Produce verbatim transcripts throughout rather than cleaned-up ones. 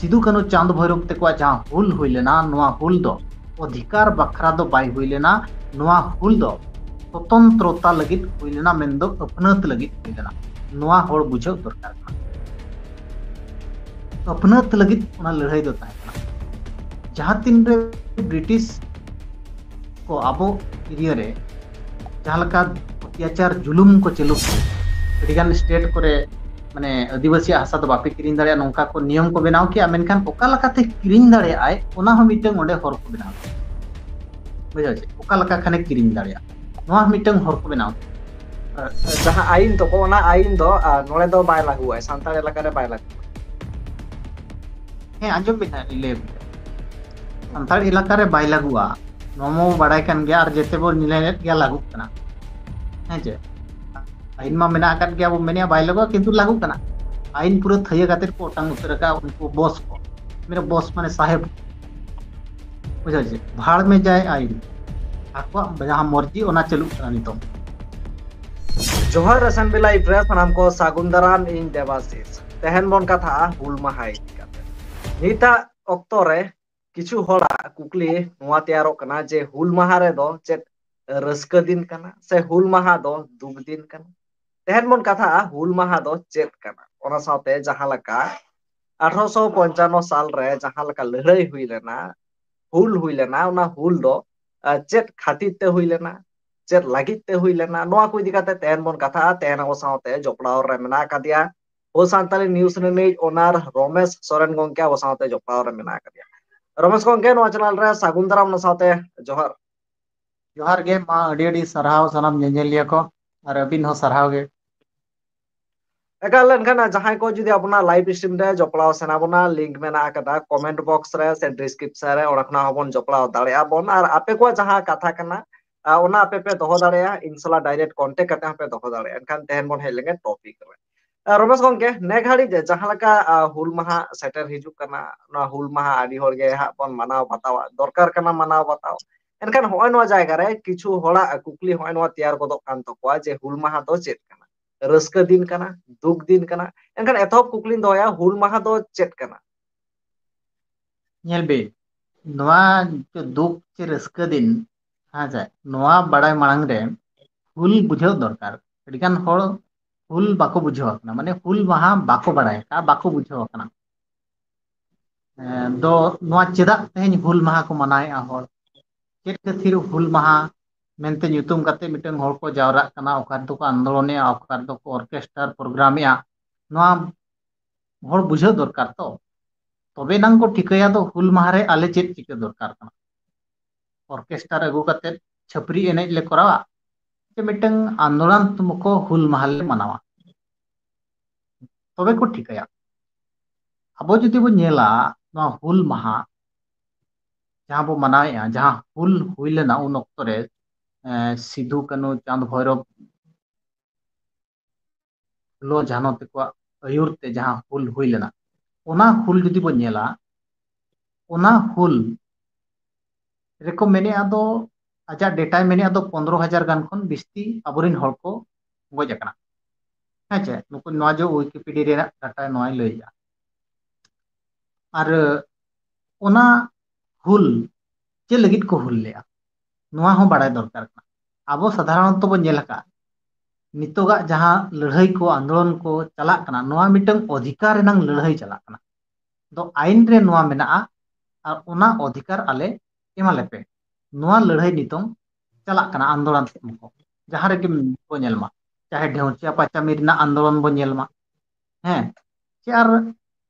ᱥᱤᱫᱩ ᱠᱟᱹᱱᱦᱩ ᱪᱟᱸᱫ ᱵᱷᱳᱭᱨᱳᱵ ᱛᱮᱠᱚᱣᱟᱜ ᱡᱟᱦᱟᱸ ᱦᱩᱞ ᱦᱩᱭ ᱞᱮᱱᱟ, ᱱᱚᱣᱟ ᱦᱩᱞ ᱫᱚ ᱚᱫᱷᱤᱠᱟᱨ ᱵᱟᱠᱷᱨᱟ ᱫᱚ ᱵᱟᱭ ᱦᱩᱭ ᱞᱮᱱᱟ᱾ ᱱᱚᱣᱟ ᱦᱩᱞ ᱫᱚ ᱥᱚᱛᱚᱱᱛᱨᱚᱛᱟ ᱞᱟᱹᱜᱤᱫ ᱦᱩᱭ ᱞᱮᱱᱟ, ᱢᱮᱱᱫᱚ ᱟᱹᱯᱱᱟᱹᱛ ᱞᱟᱹᱜᱤᱫ ᱦᱩᱭ ᱞᱮᱱᱟ᱾ ᱱᱚᱣᱟ ᱦᱚᱲ ᱵᱩᱡᱷᱟᱹᱣ ᱫᱚᱨᱠᱟᱨ ᱠᱟᱱᱟ᱾ ᱟᱹᱯᱱᱟᱹᱛ ᱞᱟᱹᱜᱤᱫ ᱚᱱᱟ ᱞᱟᱹᱲᱦᱟᱹᱭ ᱫᱚ ᱛᱟᱦᱮᱸ ᱠᱟᱱᱟ᱾ ᱡᱟᱦᱟᱸ ᱛᱤᱱᱨᱮ ᱵᱨᱤᱴᱤᱥ ᱠᱚ ᱟᱵᱚ ᱮᱨᱤᱭᱟ ᱨᱮ ᱡᱟᱦᱟᱸ ᱞᱮᱠᱟ ᱚᱛᱛᱟᱪᱟᱨ ᱡᱩᱞᱩᱢ ᱠᱚ ᱪᱟᱹᱞᱩ ᱠᱮᱫᱟ, ᱟᱹᱰᱤᱜᱟᱱ ᱥᱴᱮᱴ ᱠᱚᱨᱮ ᱢᱟᱱᱮ ᱟᱹᱫᱤᱵᱟᱹᱥᱤᱭᱟᱜ ᱦᱟᱥᱟ ᱫᱚ ᱵᱟᱯᱮ ᱠᱤᱨᱤᱧ ᱫᱟᱲᱮᱭᱟᱜᱼᱟ, ᱱᱚᱝᱠᱟ ᱠᱚ ᱱᱤᱭᱚᱢ ᱠᱚ ᱵᱮᱱᱟᱣ ᱠᱮᱜᱼᱟ᱾ ᱢᱮᱱᱠᱷᱟᱱ ᱚᱠᱟ ᱞᱮᱠᱟᱛᱮ ᱠᱤᱨᱤᱧ ᱫᱟᱲᱮᱭᱟᱜᱼᱟᱭ, ᱚᱱᱟ ᱦᱚᱸ ᱢᱤᱫᱴᱟᱝ ᱚᱸᱰᱮ ᱦᱚᱨ ᱠᱚ ᱵᱮᱱᱟᱣ ᱠᱮᱜᱼᱟ᱾ ᱵᱩᱡᱷᱟᱹᱣ ᱪᱮ? ᱚᱠᱟ ᱞᱮᱠᱟ ᱠᱷᱟᱱᱮ ᱠᱤᱨᱤᱧ ᱫᱟᱲᱮᱭᱟᱜᱼᱟ, ᱱᱚᱣᱟ ᱦᱚᱸ ᱢᱤᱫᱴᱟᱝ ᱦᱚᱨ ᱠᱚ ᱵᱮᱱᱟᱣ ᱠᱮᱜᱼᱟ᱾ ᱡᱟᱦᱟᱸ ᱟᱭᱤᱱ ᱛᱚᱠᱚ, ᱚᱱᱟ ᱟᱭᱤᱱ ᱫᱚ ᱟᱨ ᱱᱚᱰᱮ ᱫᱚ ᱵᱟᱭ ᱞᱟᱹᱜᱩᱜᱼᱟ, ᱥᱟᱱᱛᱟᱲ ᱮᱞᱟᱠᱟ ᱨᱮ ᱵᱟᱭ ᱞᱟᱹᱜᱩᱜᱼᱟ᱾ ᱦᱮᱸ, ᱟᱸᱡᱚᱢ ᱵᱤᱱ ᱦᱟᱸᱜ, ᱞᱤᱧ ᱞᱟᱹᱭ ᱟᱵᱤᱱ ᱠᱟᱱᱟ᱾ ᱥᱟᱱᱛᱟᱲ ᱮᱞᱟᱠᱟ ᱨᱮ ᱵᱟᱭ ᱞᱟᱹᱜᱩᱜᱼᱟ, ᱱᱚᱣᱟ ᱢᱟ ᱵᱟᱲᱟᱭ ᱠᱟᱱ ᱜᱮᱭᱟ, ᱟᱨ ᱡᱮᱛᱮ ᱵᱚᱱ ᱧᱮᱞᱮᱫ ᱜᱮᱭᱟ ᱞᱟᱹᱜᱩᱜ ᱠᱟᱱᱟ᱾ ᱦᱮᱸ ᱪᱮ? ᱟᱭᱤᱱ ᱢᱟ ᱢᱮᱱᱟᱜ ᱟᱠᱟᱫ ᱜᱮᱭᱟ, ᱵᱚ ᱢᱮᱱᱮᱜᱼᱟ ᱵᱟᱭ ᱞᱟᱹᱜᱩᱜᱼᱟ, ᱠᱤᱱᱛᱩ ᱞᱟᱹᱜᱩᱜ ᱠᱟᱱᱟ᱾ ᱟᱭᱤᱱ ᱯᱩᱨᱟᱹ ᱛᱷᱟᱹᱭᱟᱹ ᱠᱟᱛᱮ ᱠᱚ ᱚᱴᱟᱝ ᱩᱛᱟᱹᱨ ᱟᱠᱟᱫ ᱩᱱᱠᱩ ᱵᱚᱥ ᱠᱚ᱾ ᱢᱮᱨᱮ ᱵᱚᱥ ᱢᱟᱱᱮ ᱥᱟᱦᱮᱵ, ᱵᱩᱡᱷᱟᱹᱣ ᱪᱮ? ᱵᱷᱟᱲ ᱢᱮ ᱡᱟᱭ ᱟᱭᱤᱱ, ᱟᱠᱚᱣᱟᱜ ᱡᱟᱦᱟᱸ ᱢᱚᱨᱡᱤ ᱚᱱᱟ ᱪᱟᱹᱞᱩᱜ ᱠᱟᱱᱟ ᱱᱤᱛᱚᱝ᱾ ᱡᱚᱦᱟᱨ ᱮᱥᱮᱢᱵᱞᱤ ᱞᱟᱭᱤᱵᱷ ᱨᱮ ᱥᱟᱱᱟᱢ ᱠᱚ ᱥᱟᱹᱜᱩᱱ ᱫᱟᱨᱟᱢ, ᱤᱧ ᱫᱮᱵᱟᱥᱤᱥ᱾ ᱛᱮᱦᱮᱧ ᱵᱚᱱ ᱠᱟᱛᱷᱟᱜᱼᱟ ᱦᱩᱞ ᱢᱟᱦᱟ ᱤᱫᱤ ᱠᱟᱛᱮ᱾ ᱱᱤᱛᱟᱜ ᱚᱠᱛᱚ ᱨᱮ ᱠᱤᱪᱷᱩ ᱦᱚᱲᱟᱜ ᱠᱩᱠᱞᱤ ᱱᱚᱣᱟ ᱛᱮᱭᱟᱨᱚᱜ ᱠᱟᱱᱟ ᱡᱮ ᱦᱩᱞ ᱢᱟᱦᱟ ᱨᱮᱫᱚ ᱪᱮᱫ ᱨᱟᱹᱥᱠᱟᱹ ᱫᱤᱱ ᱠᱟᱱᱟ ᱥᱮ ᱦᱩᱞ ᱢᱟᱦᱟ ᱫᱚ ᱫᱩᱠ ᱫᱤᱱ ᱠᱟᱱᱟ? ᱛᱮᱦᱮᱧ ᱵᱚᱱ ᱠᱟᱛᱷᱟᱜᱼᱟ ᱦᱩᱞ ᱢᱟᱦᱟ ᱫᱚ ᱪᱮᱫ ᱠᱟᱱᱟ, ᱚᱱᱟ ᱥᱟᱶᱛᱮ ᱡᱟᱦᱟᱸ ᱞᱮᱠᱟ ᱟᱴᱷᱨᱚᱥᱚ ᱯᱚᱧᱪᱟᱱᱱᱚ ᱥᱟᱞ ᱨᱮ ᱡᱟᱦᱟᱸ ᱞᱮᱠᱟ ᱞᱟᱹᱲᱦᱟᱹᱭ ᱦᱩᱭ ᱞᱮᱱᱟ, ᱦᱩᱞ ᱦᱩᱭ ᱞᱮᱱᱟ, ᱚᱱᱟ ᱦᱩᱞ ᱫᱚ ᱟᱨ ᱪᱮᱫ ᱠᱷᱟᱹᱛᱤᱨ ᱛᱮ ᱦᱩᱭ ᱞᱮᱱᱟ, ᱪᱮᱫ ᱞᱟᱹᱜᱤᱫ ᱛᱮ ᱦᱩᱭ ᱞᱮᱱᱟ, ᱱᱚᱣᱟ ᱠᱚ ᱤᱫᱤ ᱠᱟᱛᱮ ᱛᱮᱦᱮᱧ ᱵᱚᱱ ᱠᱟᱛᱷᱟᱜᱼᱟ᱾ ᱛᱮᱦᱮᱧ ᱟᱵᱚ ᱥᱟᱶᱛᱮ ᱡᱚᱯᱲᱟᱣ ᱨᱮ ᱢᱮᱱᱟᱜ ᱟᱠᱟᱫᱮᱭᱟ ᱦᱳ ᱥᱟᱱᱛᱟᱞᱤ ᱱᱤᱭᱩᱡᱽ ᱨᱤᱱᱤᱡ ᱚᱱᱟᱨ ᱨᱚᱢᱮᱥ ᱥᱚᱨᱮᱱ ᱜᱚᱝᱠᱮ ᱟᱵᱚ ᱥᱟᱶᱛᱮ ᱡᱚᱯᱲᱟᱣ ᱨᱮ ᱢᱮᱱᱟᱜ ᱟᱠᱟᱫᱮᱭᱟ᱾ ᱨᱚᱢᱮᱥ ᱜᱚᱝᱠᱮ, ᱱᱚᱣᱟ ᱪᱮᱱᱮᱞ ᱨᱮ ᱥᱟᱹᱜᱩᱱ ᱫᱟᱨᱟᱢ, ᱚᱱᱟ ᱥᱟᱶᱛᱮ ᱡᱚᱦᱟᱨ᱾ ᱡᱚᱦᱟᱨ ᱜᱮ, ᱢᱟ ᱟᱹᱰᱤ ᱟᱹᱰᱤ ᱥᱟᱨᱦᱟᱣ ᱥᱟᱱᱟᱢ ᱧᱮᱧᱮᱞᱤᱭᱟᱹ ᱠᱚ, ᱟᱨ ᱟᱹᱵᱤᱱ ᱦᱚᱸ ᱥᱟᱨᱦᱟᱣ ᱜᱮ᱾ ᱮᱠᱟᱞ, ᱮᱱᱠᱷᱟᱱ ᱡᱟᱦᱟᱸᱭ ᱠᱚ ᱡᱩᱫᱤ ᱟᱵᱚᱱᱟᱜ ᱞᱟᱭᱤᱵᱷ ᱥᱴᱨᱤᱢ ᱨᱮ ᱡᱚᱯᱲᱟᱣ ᱥᱟᱱᱟ ᱵᱚᱱᱟ, ᱞᱤᱝᱠ ᱢᱮᱱᱟᱜ ᱟᱠᱟᱫᱟ ᱠᱚᱢᱮᱱᱴ ᱵᱚᱠᱥ ᱨᱮ ᱥᱮ ᱰᱤᱥᱠᱨᱤᱯᱥᱚᱱ ᱨᱮ, ᱚᱸᱰᱮ ᱠᱷᱚᱱᱟᱜ ᱦᱚᱸᱵᱚᱱ ᱡᱚᱯᱲᱟᱣ ᱫᱟᱲᱮᱭᱟᱜᱼᱟ ᱵᱚᱱ᱾ ᱟᱨ ᱟᱯᱮ ᱠᱚᱣᱟᱜ ᱡᱟᱦᱟᱸ ᱠᱟᱛᱷᱟ ᱠᱟᱱᱟ, ᱟᱨ ᱚᱱᱟ ᱟᱯᱮ ᱯᱮ ᱫᱚᱦᱚ ᱫᱟᱲᱮᱭᱟᱜᱼᱟ, ᱤᱱᱥᱟᱞᱟ ᱰᱟᱭᱨᱮᱠᱴ ᱠᱚᱱᱴᱮᱠᱴ ᱠᱟᱛᱮ ᱦᱚᱸᱯᱮ ᱫᱚᱦᱚ ᱫᱟᱲᱮᱭᱟᱜᱼᱟ᱾ ᱮᱱᱠᱷᱟᱱ ᱛᱮᱦᱮᱧ ᱵᱚᱱ ᱦᱮᱡ ᱞᱮᱱᱜᱮ ᱴᱚᱯᱤᱠ ᱨᱮ᱾ ᱟᱨ ᱨᱚᱢᱮᱥ ᱜᱚᱝᱠᱮ, ᱱᱮ ᱜᱷᱟᱹᱲᱤᱡ ᱡᱟᱦᱟᱸ ᱞᱮᱠᱟ, ᱟᱨ, ᱦᱩᱞ ᱢᱟᱦᱟ ᱥᱮᱴᱮᱨ ᱦᱤᱡᱩᱜ ᱠᱟᱱᱟ, ᱱᱚᱣᱟ ᱦᱩᱞ ᱢᱟᱦᱟ ᱟᱹᱰᱤ ᱦᱚᱲ ᱜᱮ ᱦᱟᱸᱜ ᱵᱚᱱ ᱢᱟᱱᱟᱣ ᱵᱟᱛᱟᱣᱟ, ᱫᱚᱨᱠᱟᱨ ᱠᱟᱱᱟ ᱢᱟᱱᱟᱣ ᱵᱟᱛᱟᱣ᱾ ᱮᱱᱠᱷᱟᱱ ᱦᱚᱸᱜᱼᱚᱭ ᱱᱚᱣᱟ ᱡᱟᱭᱜᱟ ᱨᱮ ᱠᱤᱪᱷᱩ ᱦᱚᱲᱟᱜ ᱠᱩᱠᱞᱤ ᱦᱚᱸᱜᱼᱚᱭ ᱱᱚᱣᱟ ᱛᱮᱭᱟᱨ ᱜᱚᱫᱚᱜ ᱠᱟᱱ ᱛᱟᱠᱚᱣᱟ ᱡᱮ ᱦᱩᱞ ᱢᱟᱦᱟ ᱫᱚ ᱪᱮᱫ ᱠᱟᱱᱟ, ᱨᱟᱹᱥᱠᱟᱹ ᱫᱤᱱ ᱠᱟᱱᱟ, ᱫᱩᱠ ᱫᱤᱱ ᱠᱟᱱᱟ? ᱮᱱᱠᱷᱟᱱ ᱮᱛᱚᱦᱚᱵ ᱠᱩᱠᱞᱤᱧ ᱫᱚᱦᱚᱭᱟ, ᱦᱩᱞ ᱢᱟᱦᱟ ᱫᱚ ᱪᱮᱫ ᱠᱟᱱᱟ? ᱧᱮᱞ ᱵᱤᱱ, ᱱᱚᱣᱟ ᱫᱩᱠ ᱪᱮ ᱨᱟᱹᱥᱠᱟᱹ ᱫᱤᱱ, ᱦᱮᱸ ᱥᱮ, ᱱᱚᱣᱟ ᱵᱟᱲᱟᱭ ᱢᱟᱲᱟᱝ ᱨᱮ ᱦᱩᱞ ᱵᱩᱡᱷᱟᱹᱣ ᱫᱚᱨᱠᱟᱨ᱾ ᱟᱹᱰᱤᱜᱟᱱ ᱦᱚᱲ ᱦᱩᱞ ᱵᱟᱠᱚ ᱵᱩᱡᱷᱟᱹᱣ ᱟᱠᱟᱱᱟ, ᱢᱟᱱᱮ ᱦᱩᱞ ᱢᱟᱦᱟ ᱵᱟᱠᱚ ᱵᱟᱲᱟᱭ ᱟᱠᱟᱫ, ᱵᱟᱠᱚ ᱵᱩᱡᱷᱟᱹᱣ ᱟᱠᱟᱱᱟ᱾ ᱮᱸ, ᱫᱚ ᱱᱚᱣᱟ ᱪᱮᱫᱟᱜ ᱛᱮᱦᱮᱧ ᱦᱩᱞ ᱢᱟᱦᱟ ᱠᱚ ᱢᱟᱱᱟᱣᱮᱫᱼᱟ ᱦᱚᱲ? ᱪᱮᱫ ᱠᱷᱟᱹᱛᱤᱨ ᱦᱩᱞ ᱢᱟᱦᱟ ᱢᱮᱱᱛᱮ ᱧᱩᱛᱩᱢ ᱠᱟᱛᱮ ᱢᱤᱫᱴᱟᱝ ᱦᱚᱲ ᱠᱚ ᱡᱟᱣᱨᱟᱜ ᱠᱟᱱᱟ, ᱚᱠᱟ ᱨᱮᱫᱚ ᱠᱚ ᱟᱱᱫᱳᱞᱚᱱᱮᱜᱼᱟ, ᱚᱠᱟ ᱨᱮᱫᱚ ᱠᱚ ᱚᱨᱠᱮᱥᱴᱟᱨ ᱯᱨᱳᱜᱨᱟᱢᱮᱜᱼᱟ? ᱱᱚᱣᱟ ᱦᱚᱲ ᱵᱩᱡᱷᱟᱹᱣ ᱫᱚᱨᱠᱟᱨ ᱛᱚ, ᱛᱚᱵᱮ ᱮᱱᱟᱝ ᱠᱚ ᱴᱷᱤᱠᱟᱹᱭᱟ ᱫᱚ ᱦᱩᱞ ᱢᱟᱦᱟ ᱨᱮ ᱟᱞᱮ ᱪᱮᱫ ᱪᱤᱠᱟᱹ ᱫᱚᱨᱠᱟᱨ ᱠᱟᱱᱟ᱾ ᱚᱨᱠᱮᱥᱴᱟᱨ ᱟᱹᱜᱩ ᱠᱟᱛᱮ ᱪᱷᱟᱹᱯᱨᱤ ᱮᱱᱮᱡ ᱞᱮ ᱠᱚᱨᱟᱣᱟ, ᱥᱮ ᱢᱤᱫᱴᱟᱝ ᱟᱱᱫᱳᱞᱚᱱᱟᱛᱢᱚᱠᱚ ᱦᱩᱞ ᱢᱟᱦᱟ ᱞᱮ ᱢᱟᱱᱟᱣᱟ? ᱛᱚᱵᱮ ᱠᱚ ᱴᱷᱤᱠᱟᱹᱭᱟ᱾ ᱟᱵᱚ ᱡᱩᱫᱤ ᱵᱚᱱ ᱧᱮᱞᱟ ᱱᱚᱣᱟ ᱦᱩᱞ ᱢᱟᱦᱟ ᱡᱟᱦᱟᱸ ᱵᱚ ᱢᱟᱱᱟᱣᱮᱫᱼᱟ, ᱡᱟᱦᱟᱸ ᱦᱩᱞ ᱦᱩᱭ ᱞᱮᱱᱟ ᱩᱱ ᱚᱠᱛᱚ ᱨᱮ, ᱮᱸ, ᱥᱤᱫᱷᱩ, ᱠᱟᱹᱱᱦᱩ, ᱪᱟᱸᱫᱽ, ᱵᱷᱳᱭᱨᱚᱵ, ᱯᱷᱩᱞᱳ, ᱡᱷᱟᱱᱚ ᱛᱟᱠᱚᱣᱟᱜ ᱟᱹᱭᱩᱨ ᱛᱮ ᱡᱟᱦᱟᱸ ᱦᱩᱞ ᱦᱩᱭ ᱞᱮᱱᱟ, ᱚᱱᱟ ᱦᱩᱞ ᱡᱩᱫᱤ ᱵᱚᱱ ᱧᱮᱞᱟ, ᱚᱱᱟ ᱦᱩᱞ ᱨᱮᱠᱚ ᱢᱮᱱᱮᱫᱼᱟ ᱫᱚ, ᱟᱡᱟᱜ ᱰᱮᱴᱟᱭ ᱢᱮᱱᱮᱫᱼᱟ ᱫᱚ ᱯᱚᱱᱨᱚ ᱦᱟᱡᱟᱨ ᱜᱟᱱ ᱠᱷᱚᱱ ᱵᱤᱥᱛᱤ ᱟᱵᱚᱨᱮᱱ ᱦᱚᱲ ᱠᱚ ᱜᱚᱡ ᱟᱠᱟᱱᱟ᱾ ᱦᱮᱸ ᱪᱮ, ᱱᱩᱠᱩ ᱱᱚᱣᱟ ᱡᱮ ᱣᱤᱠᱤᱯᱤᱰᱤᱭᱟ ᱨᱮᱱᱟᱜ ᱰᱟᱴᱟ ᱱᱚᱣᱟᱭ ᱞᱟᱹᱭᱮᱫᱼᱟ᱾ ᱟᱨ ᱚᱱᱟ ᱦᱩᱞ ᱪᱮᱫ ᱞᱟᱹᱜᱤᱫ ᱠᱚ ᱦᱩᱞ ᱞᱮᱫᱼᱟ, ᱱᱚᱣᱟ ᱦᱚᱸ ᱵᱟᱲᱟᱭ ᱫᱚᱨᱠᱟᱨ ᱠᱟᱱᱟ᱾ ᱟᱵᱚ ᱥᱟᱫᱷᱟᱨᱚᱱᱚᱛᱚ ᱵᱚᱱ ᱧᱮᱞ ᱟᱠᱟᱫᱼᱟ, ᱱᱤᱛᱚᱜᱟᱜ ᱡᱟᱦᱟᱸ ᱞᱟᱹᱲᱦᱟᱹᱭ ᱠᱚ, ᱟᱱᱫᱳᱞᱚᱱ ᱠᱚ ᱪᱟᱞᱟᱜ ᱠᱟᱱᱟ, ᱱᱚᱣᱟ ᱢᱤᱫᱴᱟᱝ ᱚᱫᱷᱤᱠᱟᱨ ᱨᱮᱱᱟᱝ ᱞᱟᱹᱲᱦᱟᱹᱭ ᱪᱟᱞᱟᱜ ᱠᱟᱱᱟ᱾ ᱫᱚ ᱟᱭᱤᱱ ᱨᱮ ᱱᱚᱣᱟ ᱢᱮᱱᱟᱜᱼᱟ, ᱟᱨ ᱚᱱᱟ ᱚᱫᱷᱤᱠᱟᱨ ᱟᱞᱮ ᱮᱢᱟ ᱞᱮᱯᱮ᱾ ᱱᱚᱣᱟ ᱞᱟᱹᱲᱦᱟᱹᱭ ᱱᱤᱛᱚᱝ ᱪᱟᱞᱟᱜ ᱠᱟᱱᱟ, ᱟᱱᱫᱳᱞᱚᱱ ᱠᱚ, ᱡᱟᱦᱟᱸ ᱨᱮᱜᱮ ᱵᱚ ᱧᱮᱞ ᱢᱟ, ᱪᱟᱦᱮ ᱰᱷᱮᱣᱪᱤᱭᱟ ᱯᱟᱪᱟᱢᱤ ᱨᱮᱱᱟᱜ ᱟᱱᱫᱳᱞᱚᱱ ᱵᱚ ᱧᱮᱞ ᱢᱟ, ᱦᱮᱸ, ᱪᱮ ᱟᱨ,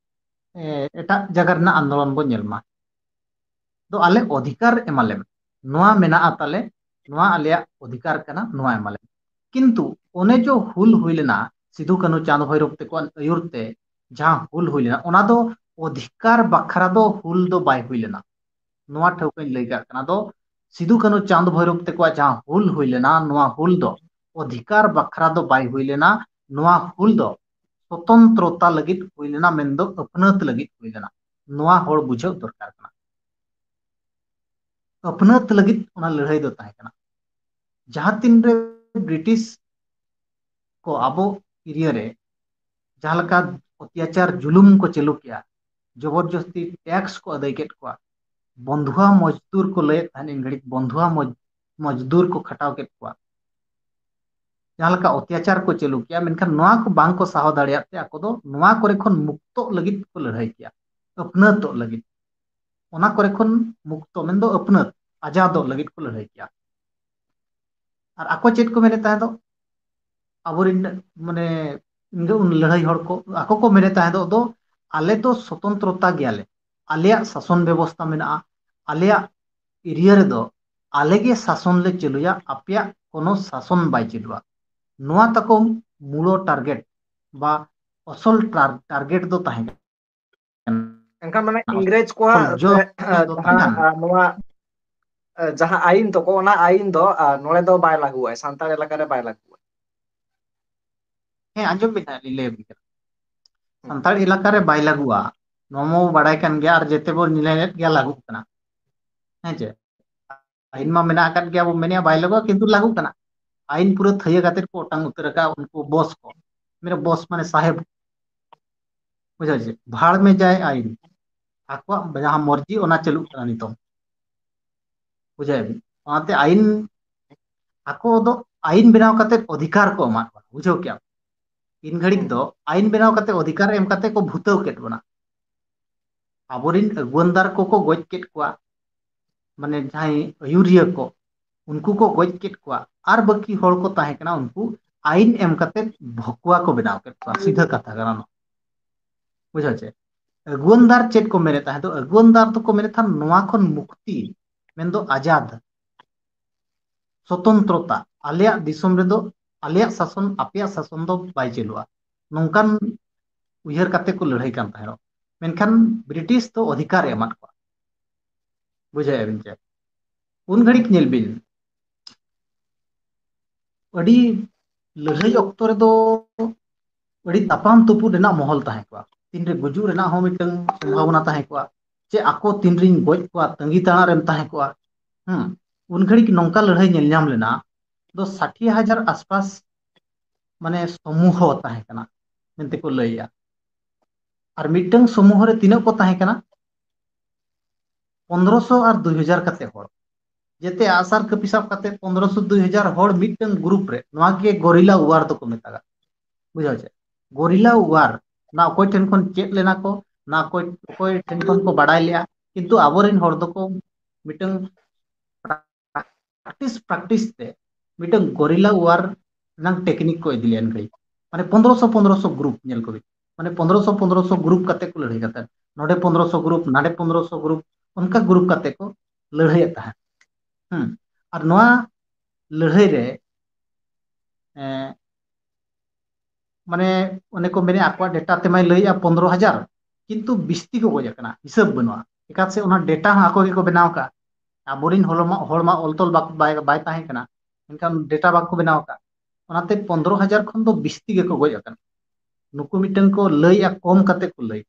ᱮ, ᱮᱴᱟᱜ ᱡᱟᱭᱜᱟ ᱨᱮᱱᱟᱜ ᱟᱱᱫᱳᱞᱚᱱ ᱵᱚ ᱧᱮᱞ ᱢᱟ, ᱫᱚ ᱟᱞᱮ ᱚᱫᱷᱤᱠᱟᱨ ᱮᱢᱟ ᱞᱮᱢ, ᱱᱚᱣᱟ ᱢᱮᱱᱟᱜᱼᱟ ᱛᱟᱞᱮ, ᱱᱚᱣᱟ ᱟᱞᱮᱭᱟᱜ ᱚᱫᱷᱤᱠᱟᱨ ᱠᱟᱱᱟ, ᱱᱚᱣᱟ ᱮᱢᱟ ᱞᱮᱢ᱾ ᱠᱤᱱᱛᱩ ᱚᱱᱮ ᱡᱚ ᱦᱩᱞ ᱦᱩᱭ ᱞᱮᱱᱟ ᱥᱤᱫᱷᱩ, ᱠᱟᱹᱱᱦᱩ, ᱪᱟᱸᱫᱽ, ᱵᱷᱳᱭᱨᱚᱵ ᱛᱮᱠᱚᱣᱟᱜ ᱟᱹᱭᱩᱨ ᱛᱮ ᱡᱟᱦᱟᱸ ᱦᱩᱞ ᱦᱩᱭ ᱞᱮᱱᱟ, ᱚᱱᱟ ᱫᱚ ᱚᱫᱷᱤᱠᱟᱨ ᱵᱟᱠᱷᱨᱟ ᱫᱚ ᱦᱩᱞ ᱫᱚ ᱵᱟᱭ ᱦᱩᱭ ᱞᱮᱱᱟ᱾ ᱱᱚᱣᱟ ᱴᱷᱟᱹᱣᱠᱟᱹᱧ ᱞᱟᱹᱭ ᱠᱟᱜ ᱠᱟᱱᱟ, ᱫᱚ ᱥᱤᱫᱷᱩ, ᱠᱟᱹᱱᱦᱩ, ᱪᱟᱸᱫᱽ, ᱵᱷᱳᱭᱨᱚᱵ ᱛᱮᱠᱚᱣᱟᱜ ᱡᱟᱦᱟᱸ ᱦᱩᱞ ᱦᱩᱭ ᱞᱮᱱᱟ, ᱱᱚᱣᱟ ᱦᱩᱞ ᱫᱚ ᱚᱫᱷᱤᱠᱟᱨ ᱵᱟᱠᱷᱨᱟ ᱫᱚ ᱵᱟᱭ ᱦᱩᱭ ᱞᱮᱱᱟ᱾ ᱱᱚᱣᱟ ᱦᱩᱞ ᱫᱚ ᱥᱚᱛᱚᱱᱛᱨᱚᱛᱟ ᱞᱟᱹᱜᱤᱫ ᱦᱩᱭ ᱞᱮᱱᱟ, ᱢᱮᱱᱫᱚ ᱟᱹᱯᱱᱟᱹᱛ ᱞᱟᱹᱜᱤᱫ ᱦᱩᱭ ᱞᱮᱱᱟ᱾ ᱱᱚᱣᱟ ᱦᱚᱲ ᱵᱩᱡᱷᱟᱹᱣ ᱫᱚᱨᱠᱟᱨ ᱠᱟᱱᱟ᱾ ᱟᱹᱯᱱᱟᱹᱛ ᱞᱟᱹᱜᱤᱫ ᱚᱱᱟ ᱞᱟᱹᱲᱦᱟᱹᱭ ᱫᱚ ᱛᱟᱦᱮᱸ ᱠᱟᱱᱟ᱾ ᱡᱟᱦᱟᱸ ᱛᱤᱱᱨᱮ ᱵᱨᱤᱴᱤᱥ ᱠᱚ ᱟᱵᱚ ᱮᱨᱤᱭᱟ ᱨᱮ ᱡᱟᱦᱟᱸ ᱞᱮᱠᱟ ᱚᱛᱛᱟᱪᱟᱨ ᱡᱩᱞᱩᱢ ᱠᱚ ᱪᱟᱹᱞᱩ ᱠᱮᱜᱼᱟ, ᱡᱚᱵᱚᱨᱡᱚᱥᱛᱤ ᱴᱮᱠᱥ ᱠᱚ ᱟᱹᱫᱟᱹᱭ ᱠᱮᱫ ᱠᱚᱣᱟ᱾ ᱵᱚᱱᱫᱷᱩᱣᱟ ᱢᱚᱡᱫᱩᱨ ᱠᱚ ᱞᱟᱹᱭᱮᱫ ᱛᱟᱦᱮᱸᱫ, ᱤᱱ ᱜᱷᱟᱹᱲᱤᱡ ᱵᱚᱱᱫᱷᱩᱣᱟ ᱢᱚᱡ-, ᱢᱚᱡᱫᱩᱨ ᱠᱚ ᱠᱷᱟᱴᱟᱣ ᱠᱮᱫ ᱠᱚᱣᱟ᱾ ᱡᱟᱦᱟᱸ ᱞᱮᱠᱟ ᱚᱛᱛᱟᱪᱟᱨ ᱠᱚ ᱪᱟᱹᱞᱩ ᱠᱮᱜᱼᱟ, ᱢᱮᱱᱠᱷᱟᱱ ᱱᱚᱣᱟ ᱠᱚ ᱵᱟᱝ ᱠᱚ ᱥᱟᱦᱟᱣ ᱫᱟᱲᱮᱭᱟᱜ ᱛᱮ ᱟᱠᱚ ᱫᱚ ᱱᱚᱣᱟ ᱠᱚᱨᱮ ᱠᱷᱚᱱ ᱢᱩᱠᱛᱚᱜ ᱞᱟᱹᱜᱤᱫ ᱠᱚ ᱞᱟᱹᱲᱦᱟᱹᱭ ᱠᱮᱜᱼᱟ, ᱟᱹᱯᱱᱟᱹᱛᱚᱜ ᱞᱟᱹᱜᱤᱫ᱾ ᱚᱱᱟ ᱠᱚᱨᱮ ᱠᱷᱚᱱ ᱢᱩᱠᱛᱚ ᱢᱮᱱᱫᱚ ᱟᱹᱯᱱᱟᱹᱛ, ᱟᱡᱟᱫᱚᱜ ᱞᱟᱹᱜᱤᱫ ᱠᱚ ᱞᱟᱹᱲᱦᱟᱹᱭ ᱠᱮᱜᱼᱟ᱾ ᱟᱨ ᱟᱠᱚ ᱪᱮᱫ ᱠᱚ ᱢᱮᱱᱮᱫ ᱛᱟᱦᱮᱸ ᱫᱚ? ᱟᱵᱚᱨᱮᱱ, ᱢᱟᱱᱮ, ᱤᱧ ᱫᱚ ᱩᱱ ᱞᱟᱹᱲᱦᱟᱹᱭ ᱦᱚᱲ ᱠᱚ, ᱟᱠᱚ ᱠᱚ ᱢᱮᱱᱮᱫ ᱛᱟᱦᱮᱸ ᱫᱚ, ᱫᱚ, "ᱟᱞᱮ ᱫᱚ ᱥᱚᱛᱚᱱᱛᱨᱚᱛᱟ ᱜᱮᱭᱟᱞᱮ, ᱟᱞᱮᱭᱟᱜ ᱥᱟᱥᱚᱱ ᱵᱮᱵᱚᱥᱛᱟ ᱢᱮᱱᱟᱜᱼᱟ, ᱟᱞᱮᱭᱟᱜ ᱮᱨᱤᱭᱟ ᱨᱮᱫᱚ ᱟᱞᱮ ᱜᱮ ᱥᱟᱥᱚᱱ ᱞᱮ ᱪᱟᱹᱞᱩᱭᱟ, ᱟᱯᱮᱭᱟᱜ ᱠᱳᱱᱳ ᱥᱟᱥᱚᱱ ᱵᱟᱭ ᱪᱟᱹᱞᱩᱜᱼᱟ᱾" ᱱᱚᱣᱟ ᱛᱟᱠᱚ ᱢᱩᱞᱚ ᱴᱟᱨᱜᱮᱴ ᱵᱟ ᱟᱥᱚᱞ ᱴᱟᱨ-, ᱴᱟᱨᱜᱮᱴ ᱫᱚ ᱛᱟᱦᱮᱸ ᱠᱟᱱᱟ᱾ ᱮᱱᱠᱷᱟᱱ, ᱢᱟᱱᱮ, ᱤᱝᱨᱮᱡᱽ ᱠᱚᱣᱟᱜ, ᱚᱨᱡᱚ ᱮ, ᱫᱚ ᱡᱟᱦᱟᱸ, ᱛᱟᱦᱮᱸ ᱠᱟᱱᱟ᱾ ᱟ, ᱱᱚᱣᱟ, ᱮ, ᱡᱟᱦᱟᱸ ᱟᱭᱤᱱ ᱛᱟᱠᱚ, ᱚᱱᱟ ᱟᱭᱤᱱ ᱫᱚ, ᱟ, ᱱᱚᱰᱮ ᱫᱚ ᱵᱟᱭ ᱞᱟᱹᱜᱩᱣᱟᱭ, ᱥᱟᱱᱛᱟᱲ ᱮᱞᱟᱠᱟ ᱨᱮ ᱵᱟᱭ ᱞᱟᱹᱜᱩᱣᱟᱭ᱾ ᱦᱮᱸ, ᱟᱸᱡᱚᱢ ᱵᱤᱱ ᱦᱟᱸᱜ, ᱞᱤᱧ ᱞᱟᱹᱭ ᱟᱵᱤᱱ ᱠᱟᱱᱟ᱾ ᱦᱩᱸ᱾ ᱥᱟᱱᱛᱟᱲ ᱮᱞᱟᱠᱟ ᱨᱮ ᱵᱟᱭ ᱞᱟᱹᱜᱩᱣᱟ, ᱱᱚᱣᱟ ᱢᱟ ᱵᱟᱲᱟᱭ ᱠᱟᱱ ᱜᱮᱭᱟ, ᱟᱨ ᱡᱮᱛᱮ ᱵᱚᱱ ᱧᱮᱞᱮᱫ ᱜᱮᱭᱟ, ᱞᱟᱹᱜᱩᱜ ᱠᱟᱱᱟ᱾ ᱦᱮᱸ ᱪᱮ? ᱟᱭᱤᱱ ᱢᱟ ᱢᱮᱱᱟᱜ ᱟᱠᱟᱫ ᱜᱮᱭᱟ, ᱵᱚ ᱢᱮᱱᱮᱜᱼᱟ ᱵᱟᱭ ᱞᱟᱹᱜᱩᱜᱼᱟ, ᱠᱤᱱᱛᱩ ᱞᱟᱹᱜᱩᱜ ᱠᱟᱱᱟ᱾ ᱟᱭᱤᱱ ᱯᱩᱨᱟᱹ ᱛᱷᱟᱹᱭᱟᱹ ᱠᱟᱛᱮ ᱠᱚ ᱚᱴᱟᱝ ᱩᱛᱟᱹᱨ ᱟᱠᱟᱫ ᱩᱱᱠᱩ ᱵᱚᱥ ᱠᱚ᱾ ᱢᱮᱨᱮ ᱵᱚᱥ ᱢᱟᱱᱮ ᱥᱟᱦᱮᱵ᱾ ᱵᱩᱡᱷᱟᱹᱣ ᱪᱮ? ᱵᱷᱟᱲ ᱢᱮ ᱡᱟᱭ ᱟᱭᱤᱱ᱾ ᱟᱠᱚᱣᱟᱜ ᱡᱟᱦᱟᱸ ᱢᱚᱨᱡᱤ ᱚᱱᱟ ᱪᱟᱹᱞᱩᱜ ᱠᱟᱱᱟ ᱱᱤᱛᱚᱝ᱾ ᱵᱩᱡᱷᱟᱹᱣ ᱵᱤᱱ? ᱚᱱᱟᱛᱮ ᱟᱭᱤᱱ, ᱟᱠᱚ ᱫᱚ ᱟᱭᱤᱱ ᱵᱮᱱᱟᱣ ᱠᱟᱛᱮ ᱚᱫᱷᱤᱠᱟᱨ ᱠᱚ ᱮᱢᱟᱫ ᱵᱚᱱᱟ᱾ ᱵᱩᱡᱷᱟᱹᱣ ᱠᱮᱜᱼᱟ? ᱤᱱ ᱜᱷᱟᱹᱲᱤᱡ ᱦᱩᱸ᱾ ᱫᱚ ᱟᱭᱤᱱ ᱵᱮᱱᱟᱣ ᱠᱟᱛᱮ ᱚᱫᱷᱤᱠᱟᱨ ᱮᱢ ᱠᱟᱛᱮ ᱠᱚ ᱵᱷᱩᱛᱟᱹᱣ ᱠᱮᱫ ᱵᱚᱱᱟ᱾ ᱟᱵᱚᱨᱤᱱ ᱟᱹᱜᱩᱣᱟᱹᱱᱫᱟᱨ ᱠᱚᱠᱚ ᱜᱚᱡ ᱠᱮᱫ ᱠᱚᱣᱟ, ᱢᱟᱱᱮ ᱡᱟᱦᱟᱸᱭ ᱟᱹᱭᱩᱨᱤᱭᱟᱹ ᱠᱚ, ᱩᱱᱠᱩ ᱠᱚ ᱜᱚᱡ ᱠᱮᱫ ᱠᱚᱣᱟ, ᱟᱨ ᱵᱟᱹᱠᱤ ᱦᱚᱲ ᱠᱚ ᱛᱟᱦᱮᱸ ᱠᱟᱱᱟ, ᱩᱱᱠᱩ ᱟᱭᱤᱱ ᱮᱢ ᱠᱟᱛᱮ ᱵᱷᱚᱠᱩᱣᱟ ᱠᱚ ᱵᱮᱱᱟᱣ ᱠᱮᱫ ᱠᱚᱣᱟ᱾ ᱥᱤᱫᱷᱟᱹ ᱠᱟᱛᱷᱟ ᱠᱟᱱᱟ ᱱᱚᱣᱟ᱾ ᱵᱩᱡᱷᱟᱹᱣ ᱪᱮ? ᱟᱹᱜᱩᱣᱟᱹᱱᱫᱟᱨ ᱪᱮᱫ ᱠᱚ ᱢᱮᱱᱮᱫ ᱛᱟᱦᱮᱸ ᱫᱚ? ᱟᱹᱜᱩᱣᱟᱹᱱᱫᱟᱨ ᱫᱚᱠᱚ ᱢᱮᱱᱮᱫ ᱛᱟᱦᱮᱸ ᱱᱚᱣᱟ ᱠᱷᱚᱱ ᱢᱩᱠᱛᱤ, ᱢᱮᱱᱫᱚ ᱟᱡᱟᱫ, ᱥᱚᱛᱚᱱᱛᱨᱚᱛᱟ, ᱟᱞᱮᱭᱟᱜ ᱫᱤᱥᱚᱢ ᱨᱮᱫᱚ ᱟᱞᱮᱭᱟᱜ ᱥᱟᱥᱚᱱ, ᱟᱯᱮᱭᱟᱜ ᱥᱟᱥᱚᱱ ᱫᱚ ᱵᱟᱭ ᱪᱟᱹᱞᱩᱜᱼᱟ, ᱱᱚᱝᱠᱟᱱ ᱩᱭᱦᱟᱹᱨ ᱠᱟᱛᱮ ᱠᱚ ᱞᱟᱹᱲᱦᱟᱹᱭ ᱠᱟᱱ ᱛᱟᱦᱮᱸᱫ᱾ ᱢᱮᱱᱠᱷᱟᱱ ᱵᱨᱤᱴᱤᱥ ᱫᱚ ᱚᱫᱷᱤᱠᱟᱨ ᱮ ᱮᱢᱟᱫ ᱠᱚᱣᱟ᱾ ᱵᱩᱡᱷᱟᱹᱣᱮᱫ ᱵᱤᱱ ᱪᱮ? ᱩᱱ ᱜᱷᱟᱹᱲᱤᱡ ᱧᱮᱞ ᱵᱤᱱ, ᱟᱹᱰᱤ ᱞᱟᱹᱲᱦᱟᱹᱭ ᱚᱠᱛᱚ ᱨᱮᱫᱚ ᱟᱹᱰᱤ ᱛᱟᱯᱟᱢ ᱛᱩᱯᱩᱫ ᱨᱮᱱᱟᱜ ᱢᱚᱦᱚᱞ ᱛᱟᱦᱮᱸ ᱠᱚᱜᱼᱟ, ᱛᱤᱱᱨᱮ ᱜᱩᱡᱩᱜ ᱨᱮᱱᱟᱜ ᱦᱚᱸ ᱢᱤᱫᱴᱟᱝ ᱥᱚᱢᱵᱷᱟᱵᱚᱱᱟ ᱛᱟᱦᱮᱸ ᱠᱚᱜᱼᱟ, ᱪᱮ ᱟᱠᱚ ᱛᱤᱱᱨᱤᱧ ᱜᱚᱡ ᱠᱚᱣᱟ ᱛᱟᱺᱜᱤ ᱛᱟᱲᱟᱜ ᱨᱮᱢ ᱛᱟᱦᱮᱸ ᱠᱚᱜᱼᱟ᱾ ᱦᱩᱸ, ᱩᱱ ᱜᱷᱟᱹᱲᱤᱡ ᱱᱚᱝᱠᱟ ᱞᱟᱹᱲᱦᱟᱹᱭ ᱧᱮᱞ ᱧᱟᱢ ᱞᱮᱱᱟ, ᱫᱚ ᱥᱟᱴᱷᱤ ᱦᱟᱡᱟᱨ ᱟᱥᱯᱟᱥ, ᱢᱟᱱᱮ, ᱥᱚᱢᱩᱦᱚ ᱛᱟᱦᱮᱸ ᱠᱟᱱᱟ ᱢᱮᱱᱛᱮ ᱠᱚ ᱞᱟᱹᱭᱟ᱾ ᱟᱨ ᱢᱤᱫᱴᱟᱝ ᱥᱚᱢᱩᱦᱚ ᱨᱮ ᱛᱤᱱᱟᱹᱜ ᱠᱚ ᱛᱟᱦᱮᱸ ᱠᱟᱱᱟ? ᱯᱚᱱᱫᱽᱨᱚᱥᱚ ᱟᱨ ᱫᱩᱭ ᱦᱟᱡᱟᱨ ᱠᱟᱛᱮ ᱦᱚᱲ᱾ ᱡᱮᱛᱮ ᱟᱜᱼᱥᱟᱨ ᱠᱟᱹᱯᱤ ᱥᱟᱵ ᱠᱟᱛᱮ ᱯᱚᱱᱫᱽᱨᱚᱥᱚ ᱫᱩᱭ ᱦᱟᱡᱟᱨ ᱦᱚᱲ ᱢᱤᱫᱴᱟᱝ ᱜᱨᱩᱯ ᱨᱮ, ᱱᱚᱣᱟ ᱜᱮ ᱜᱚᱨᱤᱞᱟ ᱣᱟᱨ ᱫᱚᱠᱚ ᱢᱮᱛᱟᱜᱼᱟ᱾ ᱵᱩᱡᱷᱟᱹᱣ ᱪᱮ? ᱜᱚᱨᱤᱞᱟ ᱣᱟᱨ, ᱱᱟ ᱚᱠᱚᱭ ᱴᱷᱮᱱ ᱠᱷᱚᱱ ᱪᱮᱫ ᱞᱮᱱᱟ ᱠᱚ, ᱱᱟ ᱚᱠᱚᱭ, ᱚᱠᱚᱭ ᱴᱷᱮᱱ ᱠᱷᱚᱱ ᱠᱚ ᱵᱟᱰᱟᱭ ᱞᱮᱜᱼᱟ, ᱠᱤᱱᱛᱩ ᱟᱵᱚᱨᱮᱱ ᱦᱚᱲ ᱫᱚᱠᱚ ᱢᱤᱫᱴᱟᱝ ᱯᱨᱮᱠᱴᱤᱥ ᱯᱨᱮᱠᱴᱤᱥ ᱛᱮ ᱢᱤᱫᱴᱟᱝ ᱜᱚᱨᱤᱞᱟ ᱣᱟᱨ ᱨᱮᱱᱟᱜ ᱴᱮᱠᱱᱤᱠ ᱠᱚ ᱤᱫᱤ ᱞᱮᱱ ᱜᱮ᱾ ᱢᱟᱱᱮ ᱯᱚᱱᱫᱽᱨᱚᱥᱚ ᱯᱚᱱᱫᱽᱨᱚᱥᱚ ᱜᱨᱩᱯ ᱧᱮᱞ ᱠᱚᱵᱤᱱ, ᱢᱟᱱᱮ ᱯᱚᱱᱫᱽᱨᱚᱥᱚ ᱯᱚᱱᱫᱽᱨᱚᱥᱚ ᱜᱨᱩᱯ ᱠᱟᱛᱮ ᱠᱚ ᱞᱟᱹᱲᱦᱟᱹᱭ ᱠᱟᱛᱮ, ᱱᱚᱰᱮ ᱯᱚᱱᱫᱽᱨᱚᱥᱚ ᱜᱨᱩᱯ, ᱱᱟᱰᱮ ᱯᱚᱱᱫᱽᱨᱚᱥᱚ ᱜᱨᱩᱯ, ᱚᱱᱠᱟ ᱜᱨᱩᱯ ᱠᱟᱛᱮ ᱠᱚ ᱞᱟᱹᱲᱦᱟᱹᱭᱮᱫ ᱛᱟᱦᱮᱸᱫ᱾ ᱦᱩᱸ᱾ ᱟᱨ ᱱᱚᱣᱟ ᱞᱟᱹᱲᱦᱟᱹᱭ ᱨᱮ ᱮᱸ, ᱢᱟᱱᱮ ᱚᱱᱮ ᱠᱚ ᱢᱮᱱᱮᱫ, ᱟᱠᱚᱣᱟᱜ ᱰᱮᱴᱟ ᱛᱮᱢᱟᱭ ᱞᱟᱹᱭᱮᱜᱼᱟ ᱯᱚᱱᱫᱽᱨᱚ ᱦᱟᱡᱟᱨ, ᱠᱤᱱᱛᱩ ᱵᱤᱥᱛᱤ ᱠᱚ ᱜᱚᱡ ᱟᱠᱟᱱᱟ, ᱦᱤᱥᱟᱹᱵ ᱵᱟᱹᱱᱩᱜᱼᱟ᱾ ᱮᱠᱟᱛ ᱥᱮ ᱚᱱᱟ ᱰᱮᱴᱟ ᱦᱚᱸ ᱟᱠᱚ ᱜᱮᱠᱚ ᱵᱮᱱᱟᱣ ᱟᱠᱟᱫᱼᱟ᱾ ᱟᱵᱚᱨᱤᱱ ᱦᱚᱲ ᱢᱟ, ᱦᱚᱲ ᱢᱟ ᱚᱞ ᱛᱚᱞ ᱵᱟᱠᱚ, ᱵᱟᱭ, ᱵᱟᱭ ᱛᱟᱦᱮᱸ ᱠᱟᱱᱟ, ᱢᱮᱱᱠᱷᱟᱱ ᱰᱮᱴᱟ ᱵᱟᱠᱚ ᱵᱮᱱᱟᱣ ᱟᱠᱟᱫ᱾ ᱚᱱᱟᱛᱮ ᱯᱚᱱᱫᱽᱨᱚ ᱦᱟᱡᱟᱨ ᱠᱷᱚᱱ ᱫᱚ ᱵᱤᱥᱛᱤ ᱜᱮᱠᱚ ᱜᱚᱡ ᱟᱠᱟᱱᱟ᱾ ᱱᱩᱠᱩ ᱢᱤᱫᱴᱟᱝ ᱠᱚ ᱞᱟᱹᱭᱮᱜᱼᱟ ᱠᱚᱢ ᱠᱟᱛᱮ ᱠᱚ ᱞᱟᱹᱭ᱾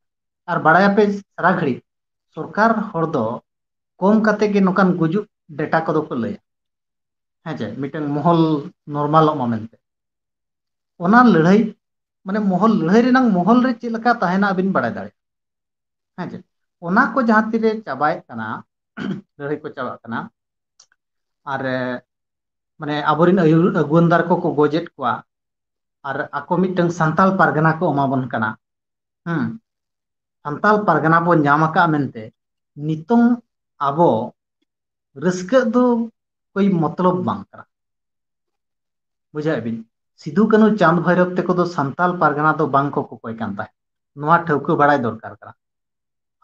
ᱟᱨ ᱵᱟᱲᱟᱭᱟᱯᱮ, ᱥᱟᱨᱟ ᱜᱷᱟᱹᱲᱤᱡ ᱥᱚᱨᱠᱟᱨ ᱦᱚᱲ ᱫᱚ ᱠᱚᱢ ᱠᱟᱛᱮ ᱜᱮ ᱱᱚᱝᱠᱟᱱ ᱜᱩᱡᱩᱜ ᱰᱮᱴᱟ ᱠᱚᱫᱚ ᱠᱚ ᱞᱟᱹᱭᱟ᱾ ᱦᱮᱸ ᱪᱮ, ᱢᱤᱫᱴᱟᱝ ᱢᱚᱦᱚᱞ ᱱᱚᱨᱢᱟᱞᱚᱜ ᱢᱟ ᱢᱮᱱᱛᱮ᱾ ᱚᱱᱟ ᱞᱟᱹᱲᱦᱟᱹᱭ, ᱢᱟᱱᱮ ᱢᱚᱦᱚᱞ, ᱞᱟᱹᱲᱦᱟᱹᱭ ᱨᱮᱱᱟᱝ ᱢᱚᱦᱚᱞ ᱨᱮ ᱪᱮᱫ ᱞᱮᱠᱟ ᱛᱟᱦᱮᱱᱟ ᱟᱹᱵᱤᱱ ᱵᱟᱲᱟᱭ ᱫᱟᱲᱮᱭᱟᱜᱼᱟ᱾ ᱦᱮᱸ ᱪᱮ, ᱚᱱᱟ ᱠᱚ ᱡᱟᱦᱟᱸ ᱛᱤᱨᱮ ᱪᱟᱵᱟᱭᱮᱫ ᱠᱟᱱᱟ, ᱞᱟᱹᱲᱦᱟᱹᱭ ᱠᱚ ᱪᱟᱵᱟᱜ ᱠᱟᱱᱟ, ᱟᱨ ᱮ, ᱢᱟᱱᱮ ᱟᱵᱚᱨᱮᱱ ᱟᱹᱭᱩᱨ ᱟᱹᱜᱩᱣᱟᱹᱱᱫᱟᱨ ᱠᱚᱠᱚ ᱜᱚᱡᱮᱫ ᱠᱚᱣᱟ, ᱟᱨ ᱟᱠᱚ ᱢᱤᱫᱴᱟᱝ ᱥᱟᱱᱛᱟᱞ ᱯᱟᱨᱜᱟᱱᱟ ᱠᱚ ᱮᱢᱟ ᱵᱚᱱ ᱠᱟᱱᱟ᱾ ᱦᱩᱸ, ᱥᱟᱱᱛᱟᱞ ᱯᱟᱨᱜᱟᱱᱟ ᱵᱚᱱ ᱧᱟᱢ ᱟᱠᱟᱫᱼᱟ ᱢᱮᱱᱛᱮ ᱱᱤᱛᱚᱝ ᱟᱵᱚ ᱨᱟᱹᱥᱠᱟᱹᱜ ᱫᱚ ᱠᱳᱭ ᱢᱚᱛᱞᱚᱵ ᱵᱟᱝ ᱠᱟᱱᱟ᱾ ᱵᱩᱡᱷᱟᱹᱣᱮᱫ ᱵᱤᱱ? ᱥᱤᱫᱩ ᱠᱟᱹᱱᱦᱩ ᱪᱟᱸᱫᱽ ᱵᱷᱳᱭᱨᱚᱵ ᱛᱮᱠᱚ ᱫᱚ ᱥᱟᱱᱛᱟᱞ ᱯᱟᱨᱜᱟᱱᱟ ᱫᱚ ᱵᱟᱝ ᱠᱚ ᱠᱚᱠᱚᱭ ᱠᱟᱱ ᱛᱟᱦᱮᱸᱫ, ᱱᱚᱣᱟ ᱴᱷᱟᱹᱣᱠᱟᱹ ᱵᱟᱲᱟᱭ ᱫᱚᱨᱠᱟᱨ ᱠᱟᱱᱟ᱾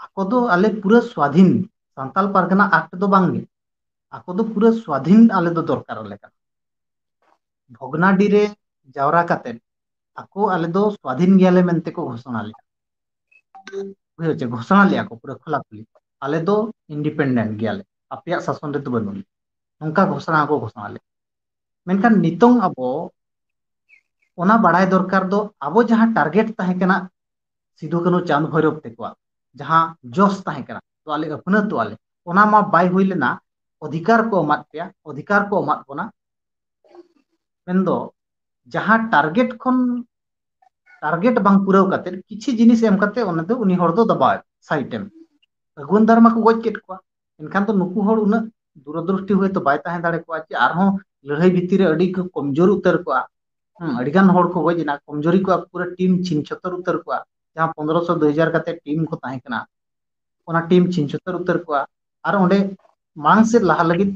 ᱟᱠᱚ ᱫᱚ ᱟᱞᱮ ᱯᱩᱨᱟᱹ ᱥᱣᱟᱫᱷᱤᱱ, ᱥᱟᱱᱛᱟᱞ ᱯᱟᱨᱜᱟᱱᱟ ᱟᱠᱴ ᱫᱚ ᱵᱟᱝ ᱜᱮ, ᱟᱠᱚ ᱫᱚ ᱯᱩᱨᱟᱹ ᱥᱣᱟᱫᱷᱤᱱ ᱟᱞᱮ ᱫᱚ ᱫᱚᱨᱠᱟᱨ ᱟᱞᱮ ᱠᱟᱱᱟ᱾ ᱵᱷᱚᱜᱽᱱᱟᱰᱤ ᱨᱮ ᱡᱟᱣᱨᱟ ᱠᱟᱛᱮ ᱟᱠᱚ ᱟᱞᱮ ᱫᱚ ᱥᱣᱟᱫᱷᱤᱱ ᱜᱮᱭᱟᱞᱮ ᱢᱮᱱᱛᱮ ᱠᱚ ᱜᱷᱳᱥᱚᱱᱟ ᱞᱮᱫᱟ᱾ ᱵᱩᱡᱷᱟᱹᱣ ᱪᱮ? ᱜᱷᱳᱥᱚᱱᱟ ᱞᱮᱫᱟ ᱠᱚ ᱯᱩᱨᱟᱹ ᱠᱷᱚᱞᱟ ᱠᱷᱩᱞᱤ, "ᱟᱞᱮ ᱫᱚ ᱤᱱᱰᱤᱯᱮᱱᱰᱮᱱᱴ ᱜᱮᱭᱟᱞᱮ, ᱟᱯᱮᱭᱟᱜ ᱥᱟᱥᱚᱱ ᱨᱮᱫᱚ ᱵᱟᱹᱱᱩᱜ ᱞᱮᱭᱟ", ᱱᱚᱝᱠᱟ ᱜᱷᱳᱥᱚᱱᱟ ᱠᱚ ᱜᱷᱳᱥᱚᱱᱟ ᱞᱮᱫᱟ᱾ ᱢᱮᱱᱠᱷᱟᱱ ᱱᱤᱛᱚᱝ ᱟᱵᱚ ᱚᱱᱟ ᱵᱟᱲᱟᱭ ᱫᱚᱨᱠᱟᱨ ᱫᱚ, ᱟᱵᱚ ᱡᱟᱦᱟᱸ ᱴᱟᱨᱜᱮᱴ ᱛᱟᱦᱮᱸ ᱠᱟᱱᱟ ᱥᱤᱫᱩ ᱠᱟᱹᱱᱦᱩ ᱪᱟᱸᱫᱽ ᱵᱷᱳᱭᱨᱚᱵ ᱛᱮᱠᱚᱣᱟᱜ, ᱡᱟᱦᱟᱸ ᱡᱚᱥ ᱛᱟᱦᱮᱸ ᱠᱟᱱᱟ, ᱛᱚ ᱟᱞᱮ ᱟᱹᱯᱱᱟᱹᱛᱚᱜ ᱟᱞᱮ, ᱚᱱᱟ ᱢᱟ ᱵᱟᱭ ᱦᱩᱭ ᱞᱮᱱᱟ᱾ ᱚᱫᱷᱤᱠᱟᱨ ᱠᱚ ᱮᱢᱟᱫ ᱯᱮᱭᱟ, ᱚᱫᱷᱤᱠᱟᱨ ᱠᱚ ᱮᱢᱟᱫ ᱵᱚᱱᱟ, ᱢᱮᱱᱫᱚ ᱡᱟᱦᱟᱸ ᱴᱟᱨᱜᱮᱴ ᱠᱷᱚᱱ ᱴᱟᱨᱜᱮᱴ ᱵᱟᱝ ᱯᱩᱨᱟᱹᱣ ᱠᱟᱛᱮ ᱠᱤᱪᱷᱤ ᱡᱤᱱᱤᱥ ᱮᱢ ᱠᱟᱛᱮ ᱚᱱᱟ ᱫᱚ ᱩᱱᱤ ᱦᱚᱲ ᱫᱚ ᱫᱟᱵᱟᱣ ᱥᱟᱭᱤᱰ ᱮᱢ ᱟᱹᱜᱩᱣᱟᱹᱱ ᱫᱟᱨ ᱢᱟᱠᱚ ᱜᱚᱡ ᱠᱮᱫ ᱠᱚᱣᱟ᱾ ᱮᱱᱠᱷᱟᱱ ᱫᱚ ᱱᱩᱠᱩ ᱦᱚᱲ ᱩᱱᱟᱹᱜ ᱫᱩᱨᱚᱫᱨᱚᱥᱴᱤ ᱦᱚᱭᱛᱳ ᱵᱟᱭ ᱛᱟᱦᱮᱸ ᱫᱟᱲᱮ ᱠᱚᱣᱟ ᱡᱮ ᱟᱨᱦᱚᱸ ᱞᱟᱹᱲᱦᱟᱹᱭ ᱵᱷᱤᱛᱤᱨ ᱨᱮ ᱟᱹᱰᱤ ᱠᱚ ᱠᱚᱢᱡᱳᱨ ᱩᱛᱟᱹᱨ ᱠᱚᱜᱼᱟ᱾ ᱦᱩᱸ, ᱟᱹᱰᱤ ᱜᱟᱱ ᱦᱚᱲ ᱠᱚ ᱜᱚᱡ ᱮᱱᱟ, ᱠᱚᱢᱡᱳᱨᱤ ᱠᱚᱜᱼᱟ, ᱯᱩᱨᱟᱹ ᱴᱤᱢ ᱪᱷᱤᱱ ᱪᱷᱚᱛᱚᱨ ᱩᱛᱟᱹᱨ ᱠᱚᱜᱼᱟ᱾ ᱡᱟᱦᱟᱸ ᱯᱚᱱᱫᱽᱨᱚᱥᱚ ᱫᱩ ᱦᱟᱡᱟᱨ ᱠᱟᱛᱮ ᱴᱤᱢ ᱠᱚ ᱛᱟᱦᱮᱸ ᱠᱟᱱᱟ, ᱚᱱᱟ ᱴᱤᱢ ᱪᱷᱤᱱ ᱪᱷᱚᱛᱚᱨ ᱩᱛᱟᱹᱨ ᱠᱚᱜᱼᱟ᱾ ᱟᱨ ᱚᱸᱰᱮ ᱢᱟᱲᱟᱝ ᱥᱮᱫ ᱞᱟᱦᱟ ᱞᱟᱹᱜᱤᱫ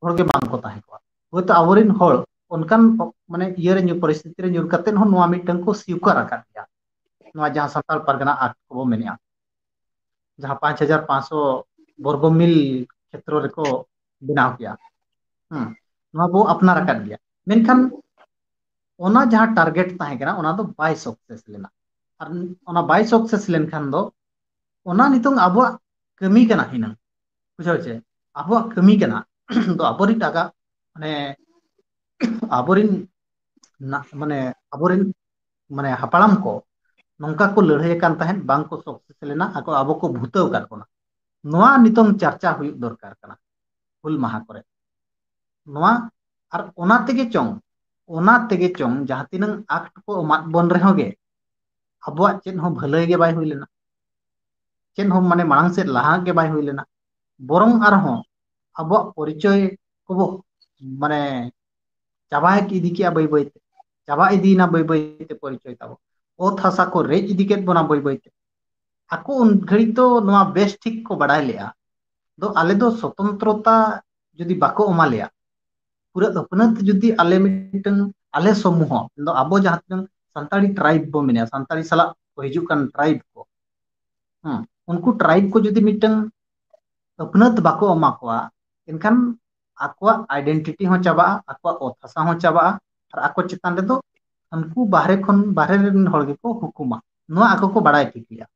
ᱦᱚᱲ ᱜᱮ ᱵᱟᱝ ᱠᱚ ᱛᱟᱦᱮᱸ ᱠᱚᱜᱼᱟ᱾ ᱦᱳᱭᱛᱳ ᱟᱵᱚᱨᱮᱱ ᱦᱚᱲ ᱚᱱᱠᱟᱱ ᱢᱟᱱᱮ ᱤᱭᱟᱹ ᱨᱮ ᱧᱩᱨ, ᱯᱚᱨᱤᱥᱛᱷᱤᱛᱤ ᱨᱮ ᱧᱩᱨ ᱠᱟᱛᱮ ᱦᱚᱸ ᱱᱚᱣᱟ ᱢᱤᱫᱴᱟᱝ ᱠᱚ ᱥᱤᱣᱠᱟᱨ ᱟᱠᱟᱫ ᱜᱮᱭᱟ᱾ ᱱᱚᱣᱟ ᱡᱟᱦᱟᱸ ᱥᱟᱱᱛᱟᱲ ᱯᱟᱨᱜᱟᱱᱟ ᱟᱠᱴ ᱠᱚᱵᱚ ᱢᱮᱱᱮᱜᱼᱟ, ᱡᱟᱦᱟᱸ ᱯᱟᱸᱪ ᱦᱟᱡᱟᱨ ᱯᱟᱸᱪᱥᱚ ᱵᱚᱨᱜᱚ ᱢᱤᱞ ᱠᱷᱮᱛᱨᱚ ᱨᱮᱠᱚ ᱵᱮᱱᱟᱣ ᱠᱮᱜᱼᱟ᱾ ᱦᱩᱸ, ᱱᱚᱣᱟ ᱵᱚ ᱟᱯᱱᱟᱨ ᱟᱠᱟᱫ ᱜᱮᱭᱟ᱾ ᱢᱮᱱᱠᱷᱟᱱ ᱚᱱᱟ ᱡᱟᱦᱟᱸ ᱴᱟᱨᱜᱮᱴ ᱛᱟᱦᱮᱸ ᱠᱟᱱᱟ, ᱚᱱᱟ ᱫᱚ ᱵᱟᱭ ᱥᱟᱠᱥᱮᱥ ᱞᱮᱱᱟ᱾ ᱟᱨ ᱚᱱᱟ ᱵᱟᱭ ᱥᱟᱠᱥᱮᱥ ᱞᱮᱱᱠᱷᱟᱱ ᱫᱚ ᱚᱱᱟ ᱱᱤᱛᱚᱝ ᱟᱵᱚᱣᱟᱜ ᱠᱟᱹᱢᱤ ᱠᱟᱱᱟ ᱦᱤᱱᱟᱹᱝ, ᱵᱩᱡᱷᱟᱹᱣ ᱪᱮ? ᱟᱵᱚᱣᱟᱜ ᱠᱟᱹᱢᱤ ᱠᱟᱱᱟ᱾ ᱫᱚ ᱟᱵᱚᱨᱤᱱ ᱟᱜᱟ-, ᱢᱟᱱᱮ ᱟᱵᱚᱨᱤᱱ ᱱᱟ-, ᱢᱟᱱᱮ ᱟᱵᱚᱨᱤᱱ ᱢᱟᱱᱮ ᱦᱟᱯᱲᱟᱢ ᱠᱚ ᱱᱚᱝᱠᱟ ᱠᱚ ᱞᱟᱹᱲᱦᱟᱹᱭ ᱟᱠᱟᱱ ᱛᱟᱦᱮᱸᱫ, ᱵᱟᱝ ᱠᱚ ᱥᱟᱠᱥᱮᱥ ᱞᱮᱱᱟ, ᱟᱠᱚ ᱟᱵᱚ ᱠᱚ ᱵᱷᱩᱛᱟᱹᱣ ᱟᱠᱟᱫ ᱵᱚᱱᱟ᱾ ᱱᱚᱣᱟ ᱱᱤᱛᱚᱝ ᱪᱟᱨᱪᱟ ᱦᱩᱭᱩᱜ ᱫᱚᱨᱠᱟᱨ ᱠᱟᱱᱟ ᱦᱩᱞ ᱢᱟᱦᱟ ᱠᱚᱨᱮ᱾ ᱱᱚᱣᱟ ᱟᱨ ᱚᱱᱟ ᱛᱮᱜᱮ ᱪᱚᱝ, ᱚᱱᱟ ᱛᱮᱜᱮ ᱪᱚᱝ ᱡᱟᱦᱟᱸ ᱛᱤᱱᱟᱹᱝ ᱟᱠᱴ ᱠᱚ ᱮᱢᱟᱫ ᱵᱚᱱ ᱨᱮᱦᱚᱸ ᱜᱮ ᱟᱵᱚᱣᱟᱜ ᱪᱮᱫ ᱦᱚᱸ ᱵᱷᱟᱹᱞᱟᱹᱭ ᱜᱮ ᱵᱟᱭ ᱦᱩᱭ ᱞᱮᱱᱟ, ᱪᱮᱫ ᱦᱚᱸ ᱢᱟᱱᱮ ᱢᱟᱲᱟᱝ ᱥᱮᱫ ᱞᱟᱦᱟ ᱜᱮ ᱵᱟᱭ ᱦᱩᱭ ᱞᱮᱱᱟ᱾ ᱵᱚᱨᱚᱝ ᱟᱨᱦᱚᱸ ᱟᱵᱚᱣᱟᱜ ᱯᱚᱨᱤᱪᱚᱭ ᱠᱚᱵᱚ ᱢᱟᱱᱮ ᱪᱟᱵᱟ ᱤᱫᱤ ᱠᱮᱜᱼᱟ ᱵᱟᱹᱭ ᱵᱟᱹᱭ ᱛᱮ, ᱪᱟᱵᱟ ᱤᱫᱤᱭᱮᱱᱟ ᱵᱟᱹᱭ ᱵᱟᱹᱭ ᱛᱮ ᱯᱚᱨᱤᱪᱚᱭ ᱛᱟᱵᱚ᱾ ᱚᱛ ᱦᱟᱥᱟ ᱠᱚ ᱨᱮᱡ ᱤᱫᱤ ᱠᱮᱫ ᱵᱚᱱᱟ ᱵᱟᱹᱭ ᱵᱟᱹᱭ ᱛᱮ᱾ ᱟᱠᱚ ᱩᱱ ᱜᱷᱟᱹᱲᱤᱡ ᱫᱚ ᱱᱚᱣᱟ ᱵᱮᱥ ᱴᱷᱤᱠ ᱠᱚ ᱵᱟᱲᱟᱭ ᱞᱮᱜᱼᱟ, ᱫᱚ ᱟᱞᱮ ᱫᱚ ᱥᱚᱛᱚᱱᱛᱨᱚᱛᱟ ᱡᱩᱫᱤ ᱵᱟᱠᱚ ᱮᱢᱟ ᱞᱮᱭᱟ, ᱯᱩᱨᱟᱹ ᱟᱹᱯᱱᱟᱹᱛ ᱡᱩᱫᱤ ᱟᱞᱮ ᱢᱤᱫᱴᱟᱝ, ᱟᱞᱮ ᱥᱚᱢᱩᱦᱚ, ᱫᱚ ᱟᱵᱚ ᱡᱟᱦᱟᱸ ᱛᱤᱱᱟᱹᱝ ᱥᱟᱱᱛᱟᱲᱤ ᱴᱨᱟᱭᱤᱵᱽ ᱵᱚ ᱢᱮᱱᱟ, ᱥᱟᱱᱛᱟᱲᱤ ᱥᱟᱞᱟᱜ ᱠᱚ ᱦᱤᱡᱩᱜ ᱠᱟᱱ ᱴᱨᱟᱭᱤᱵᱽ ᱠᱚ, ᱦᱮᱸ, ᱩᱱᱠᱩ ᱴᱨᱟᱭᱤᱵᱽ ᱠᱚ ᱡᱩᱫᱤ ᱢᱤᱫᱴᱟᱝ ᱟᱹᱯᱱᱟᱹᱛ ᱵᱟᱠᱚ ᱮᱢᱟ ᱠᱚᱣᱟ, ᱮᱱᱠᱷᱟᱱ ᱟᱠᱚᱣᱟᱜ ᱟᱭᱰᱮᱱᱴᱤᱴᱤ ᱦᱚᱸ ᱪᱟᱵᱟᱜᱼᱟ, ᱟᱠᱚᱣᱟᱜ ᱚᱛ ᱦᱟᱥᱟ ᱦᱚᱸ ᱪᱟᱵᱟᱜᱼᱟ, ᱟᱨ ᱟᱠᱚ ᱪᱮᱛᱟᱱ ᱨᱮᱫᱚ ᱩᱱᱠᱩ ᱵᱟᱦᱨᱮ ᱠᱷᱚᱱ, ᱵᱟᱦᱨᱮ ᱨᱮᱱ ᱦᱚᱲ ᱜᱮᱠᱚ ᱦᱩᱠᱩᱢᱟ᱾ ᱱᱚᱣᱟ ᱟᱠᱚ ᱠᱚ ᱵᱟᱲᱟᱭ ᱴᱷᱤᱠ ᱜᱮᱭᱟ᱾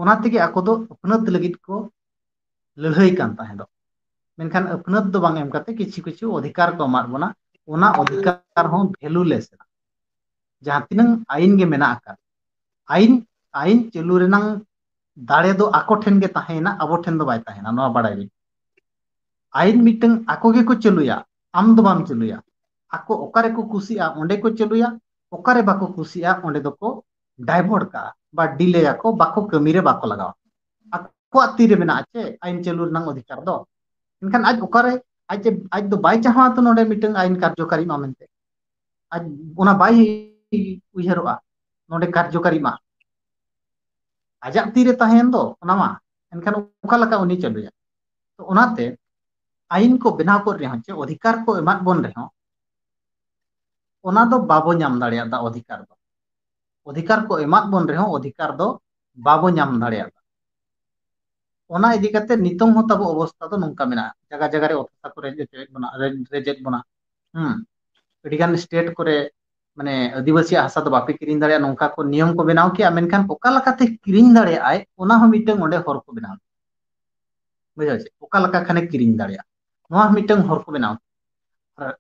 ᱚᱱᱟ ᱛᱮᱜᱮ ᱟᱠᱚ ᱫᱚ ᱟᱹᱯᱱᱟᱹᱛ ᱞᱟᱹᱜᱤᱫ ᱠᱚ ᱞᱟᱹᱲᱦᱟᱹᱭ ᱠᱟᱱ ᱛᱟᱦᱮᱸ ᱫᱚ᱾ ᱢᱮᱱᱠᱷᱟᱱ ᱟᱹᱯᱱᱟᱹᱛ ᱫᱚ ᱵᱟᱝ ᱮᱢ ᱠᱟᱛᱮ ᱠᱤᱪᱷᱩ ᱠᱤᱪᱷᱩ ᱚᱫᱷᱤᱠᱟᱨ ᱠᱚ ᱮᱢᱟᱫ ᱵᱚᱱᱟ, ᱚᱱᱟ ᱚᱫᱷᱤᱠᱟᱨ ᱦᱚᱸ ᱵᱷᱮᱞᱩᱞᱮᱥ ᱮᱱᱟ᱾ ᱡᱟᱦᱟᱸ ᱛᱤᱱᱟᱹᱝ ᱟᱭᱤᱱ ᱜᱮ ᱢᱮᱱᱟᱜ ᱟᱠᱟᱫ, ᱟᱭᱤᱱ, ᱟᱭᱤᱱ ᱪᱟᱹᱞᱩ ᱨᱮᱱᱟᱝ ᱫᱟᱲᱮ ᱫᱚ ᱟᱠᱚ ᱴᱷᱮᱱ ᱜᱮ ᱛᱟᱦᱮᱸᱭᱮᱱᱟ, ᱟᱵᱚ ᱴᱷᱮᱱ ᱫᱚ ᱵᱟᱭ ᱛᱟᱦᱮᱸᱱᱟ, ᱱᱚᱣᱟ ᱵᱟᱲᱟᱭ ᱵᱤᱱ᱾ ᱟᱭᱤᱱ ᱢᱤᱫᱴᱟᱝ ᱟᱠᱚ ᱜᱮᱠᱚ ᱪᱟᱹᱞᱩᱭᱟ, ᱟᱢ ᱫᱚ ᱵᱟᱢ ᱪᱟᱹᱞᱩᱭᱟ᱾ ᱟᱠᱚ ᱚᱠᱟᱨᱮ ᱠᱚ ᱠᱩᱥᱤᱜᱼᱟ ᱚᱸᱰᱮ ᱠᱚ ᱪᱟᱹᱞᱩᱭᱟ, ᱚᱠᱟᱨᱮ ᱵᱟᱠᱚ ᱠᱩᱥᱤᱜᱼᱟ ᱚᱸᱰᱮ ᱫᱚᱠᱚ ᱰᱟᱭᱵᱷᱟᱨᱴ ᱠᱟᱜᱼᱟ ᱵᱟ ᱰᱤᱞᱮ ᱟᱠᱚ, ᱵᱟᱠᱚ ᱠᱟᱹᱢᱤ ᱨᱮ ᱵᱟᱠᱚ ᱞᱟᱜᱟᱣᱟ᱾ ᱟᱠᱚᱣᱟᱜ ᱛᱤ ᱨᱮ ᱢᱮᱱᱟᱜᱼᱟ ᱪᱮ ᱟᱭᱤᱱ ᱪᱟᱹᱞᱩ ᱨᱮᱱᱟᱜ ᱚᱫᱷᱤᱠᱟᱨ ᱫᱚ᱾ ᱮᱱᱠᱷᱟᱱ ᱟᱡ ᱚᱠᱟᱨᱮ, ᱟᱡ ᱪᱮ, ᱟᱡ ᱫᱚ ᱵᱟᱭ ᱪᱟᱦᱟᱣᱟ ᱛᱚ ᱱᱚᱰᱮ ᱢᱤᱫᱴᱟᱝ ᱟᱭᱤᱱ ᱠᱟᱨᱡᱚᱠᱟᱨᱤ ᱢᱟ ᱢᱮᱱᱛᱮ᱾ ᱟᱡ ᱚᱱᱟ ᱵᱟᱭ ᱩᱭᱦᱟᱹᱨᱚᱜᱼᱟ ᱱᱚᱰᱮ ᱠᱟᱨᱡᱚᱠᱟᱨᱤ ᱢᱟ᱾ ᱟᱡᱟᱜ ᱛᱤ ᱨᱮ ᱛᱟᱦᱮᱸᱭᱮᱱ ᱫᱚ ᱚᱱᱟ ᱢᱟ, ᱮᱱᱠᱷᱟᱱ ᱚᱠᱟ ᱞᱮᱠᱟ ᱩᱱᱤ ᱪᱟᱹᱞᱩᱭᱟ? ᱛᱚ ᱚᱱᱟᱛᱮ ᱟᱭᱤᱱ ᱠᱚ ᱵᱮᱱᱟᱣ ᱠᱚ ᱨᱮᱦᱚᱸ ᱪᱮ ᱚᱫᱷᱤᱠᱟᱨ ᱠᱚ ᱮᱢᱟᱫ ᱵᱚᱱ ᱨᱮᱦᱚᱸ, ᱚᱱᱟ ᱫᱚ ᱵᱟᱵᱚ ᱧᱟᱢ ᱫᱟᱲᱮᱭᱟᱜᱼᱟ ᱚᱫᱷᱤᱠᱟᱨ ᱫᱚ᱾ ᱚᱫᱷᱤᱠᱟᱨ ᱠᱚ ᱮᱢᱟᱫ ᱵᱚᱱ ᱨᱮᱦᱚᱸ ᱚᱫᱷᱤᱠᱟᱨ ᱫᱚ ᱵᱟᱵᱚ ᱧᱟᱢ ᱫᱟᱲᱮᱭᱟᱜᱼᱟ᱾ ᱚᱱᱟ ᱤᱫᱤ ᱠᱟᱛᱮ ᱱᱤᱛᱚᱝ ᱦᱚᱸ ᱛᱟᱵᱚ ᱚᱵᱚᱥᱛᱟ ᱫᱚ ᱱᱚᱝᱠᱟ ᱢᱮᱱᱟᱜᱼᱟ, ᱡᱟᱭᱜᱟ ᱡᱟᱭᱜᱟ ᱨᱮ ᱚᱛ ᱦᱟᱥᱟ ᱠᱚ ᱨᱮᱡ ᱦᱚᱪᱚᱭᱮᱫ ᱵᱚᱱᱟ, ᱨᱮᱡ, ᱨᱮᱡᱮᱫ ᱵᱚᱱᱟ᱾ ᱦᱩᱸ, ᱟᱹᱰᱤ ᱜᱟᱱ ᱥᱴᱮᱴ ᱠᱚᱨᱮ ᱢᱟᱱᱮ ᱟᱹᱫᱤᱵᱟᱹᱥᱤᱭᱟᱜ ᱦᱟᱥᱟ ᱫᱚ ᱵᱟᱯᱮ ᱠᱤᱨᱤᱧ ᱫᱟᱲᱮᱭᱟᱜᱼᱟ, ᱱᱚᱝᱠᱟ ᱠᱚ ᱱᱤᱭᱚᱢ ᱠᱚ ᱵᱮᱱᱟᱣ ᱠᱮᱜᱼᱟ᱾ ᱢᱮᱱᱠᱷᱟᱱ ᱚᱠᱟ ᱞᱮᱠᱟᱛᱮ ᱠᱤᱨᱤᱧ ᱫᱟᱲᱮᱭᱟᱜᱼᱟᱭ, ᱚᱱᱟ ᱦᱚᱸ ᱢᱤᱫᱴᱟᱝ ᱚᱸᱰᱮ ᱦᱚᱨ ᱠᱚ ᱵᱮᱱᱟᱣ᱾ ᱵᱩᱡᱷᱟᱹᱣ ᱪᱮ? ᱚᱠᱟ ᱞᱮᱠᱟ ᱠᱷᱟᱱᱮ ᱠᱤᱨᱤᱧ ᱫᱟᱲᱮᱭᱟᱜᱼᱟ, ᱱᱚᱣᱟ ᱦᱚᱸ ᱢᱤᱫᱴᱟᱝ ᱦᱚᱨ ᱠᱚ ᱵᱮᱱᱟᱣ᱾ ᱟᱨ,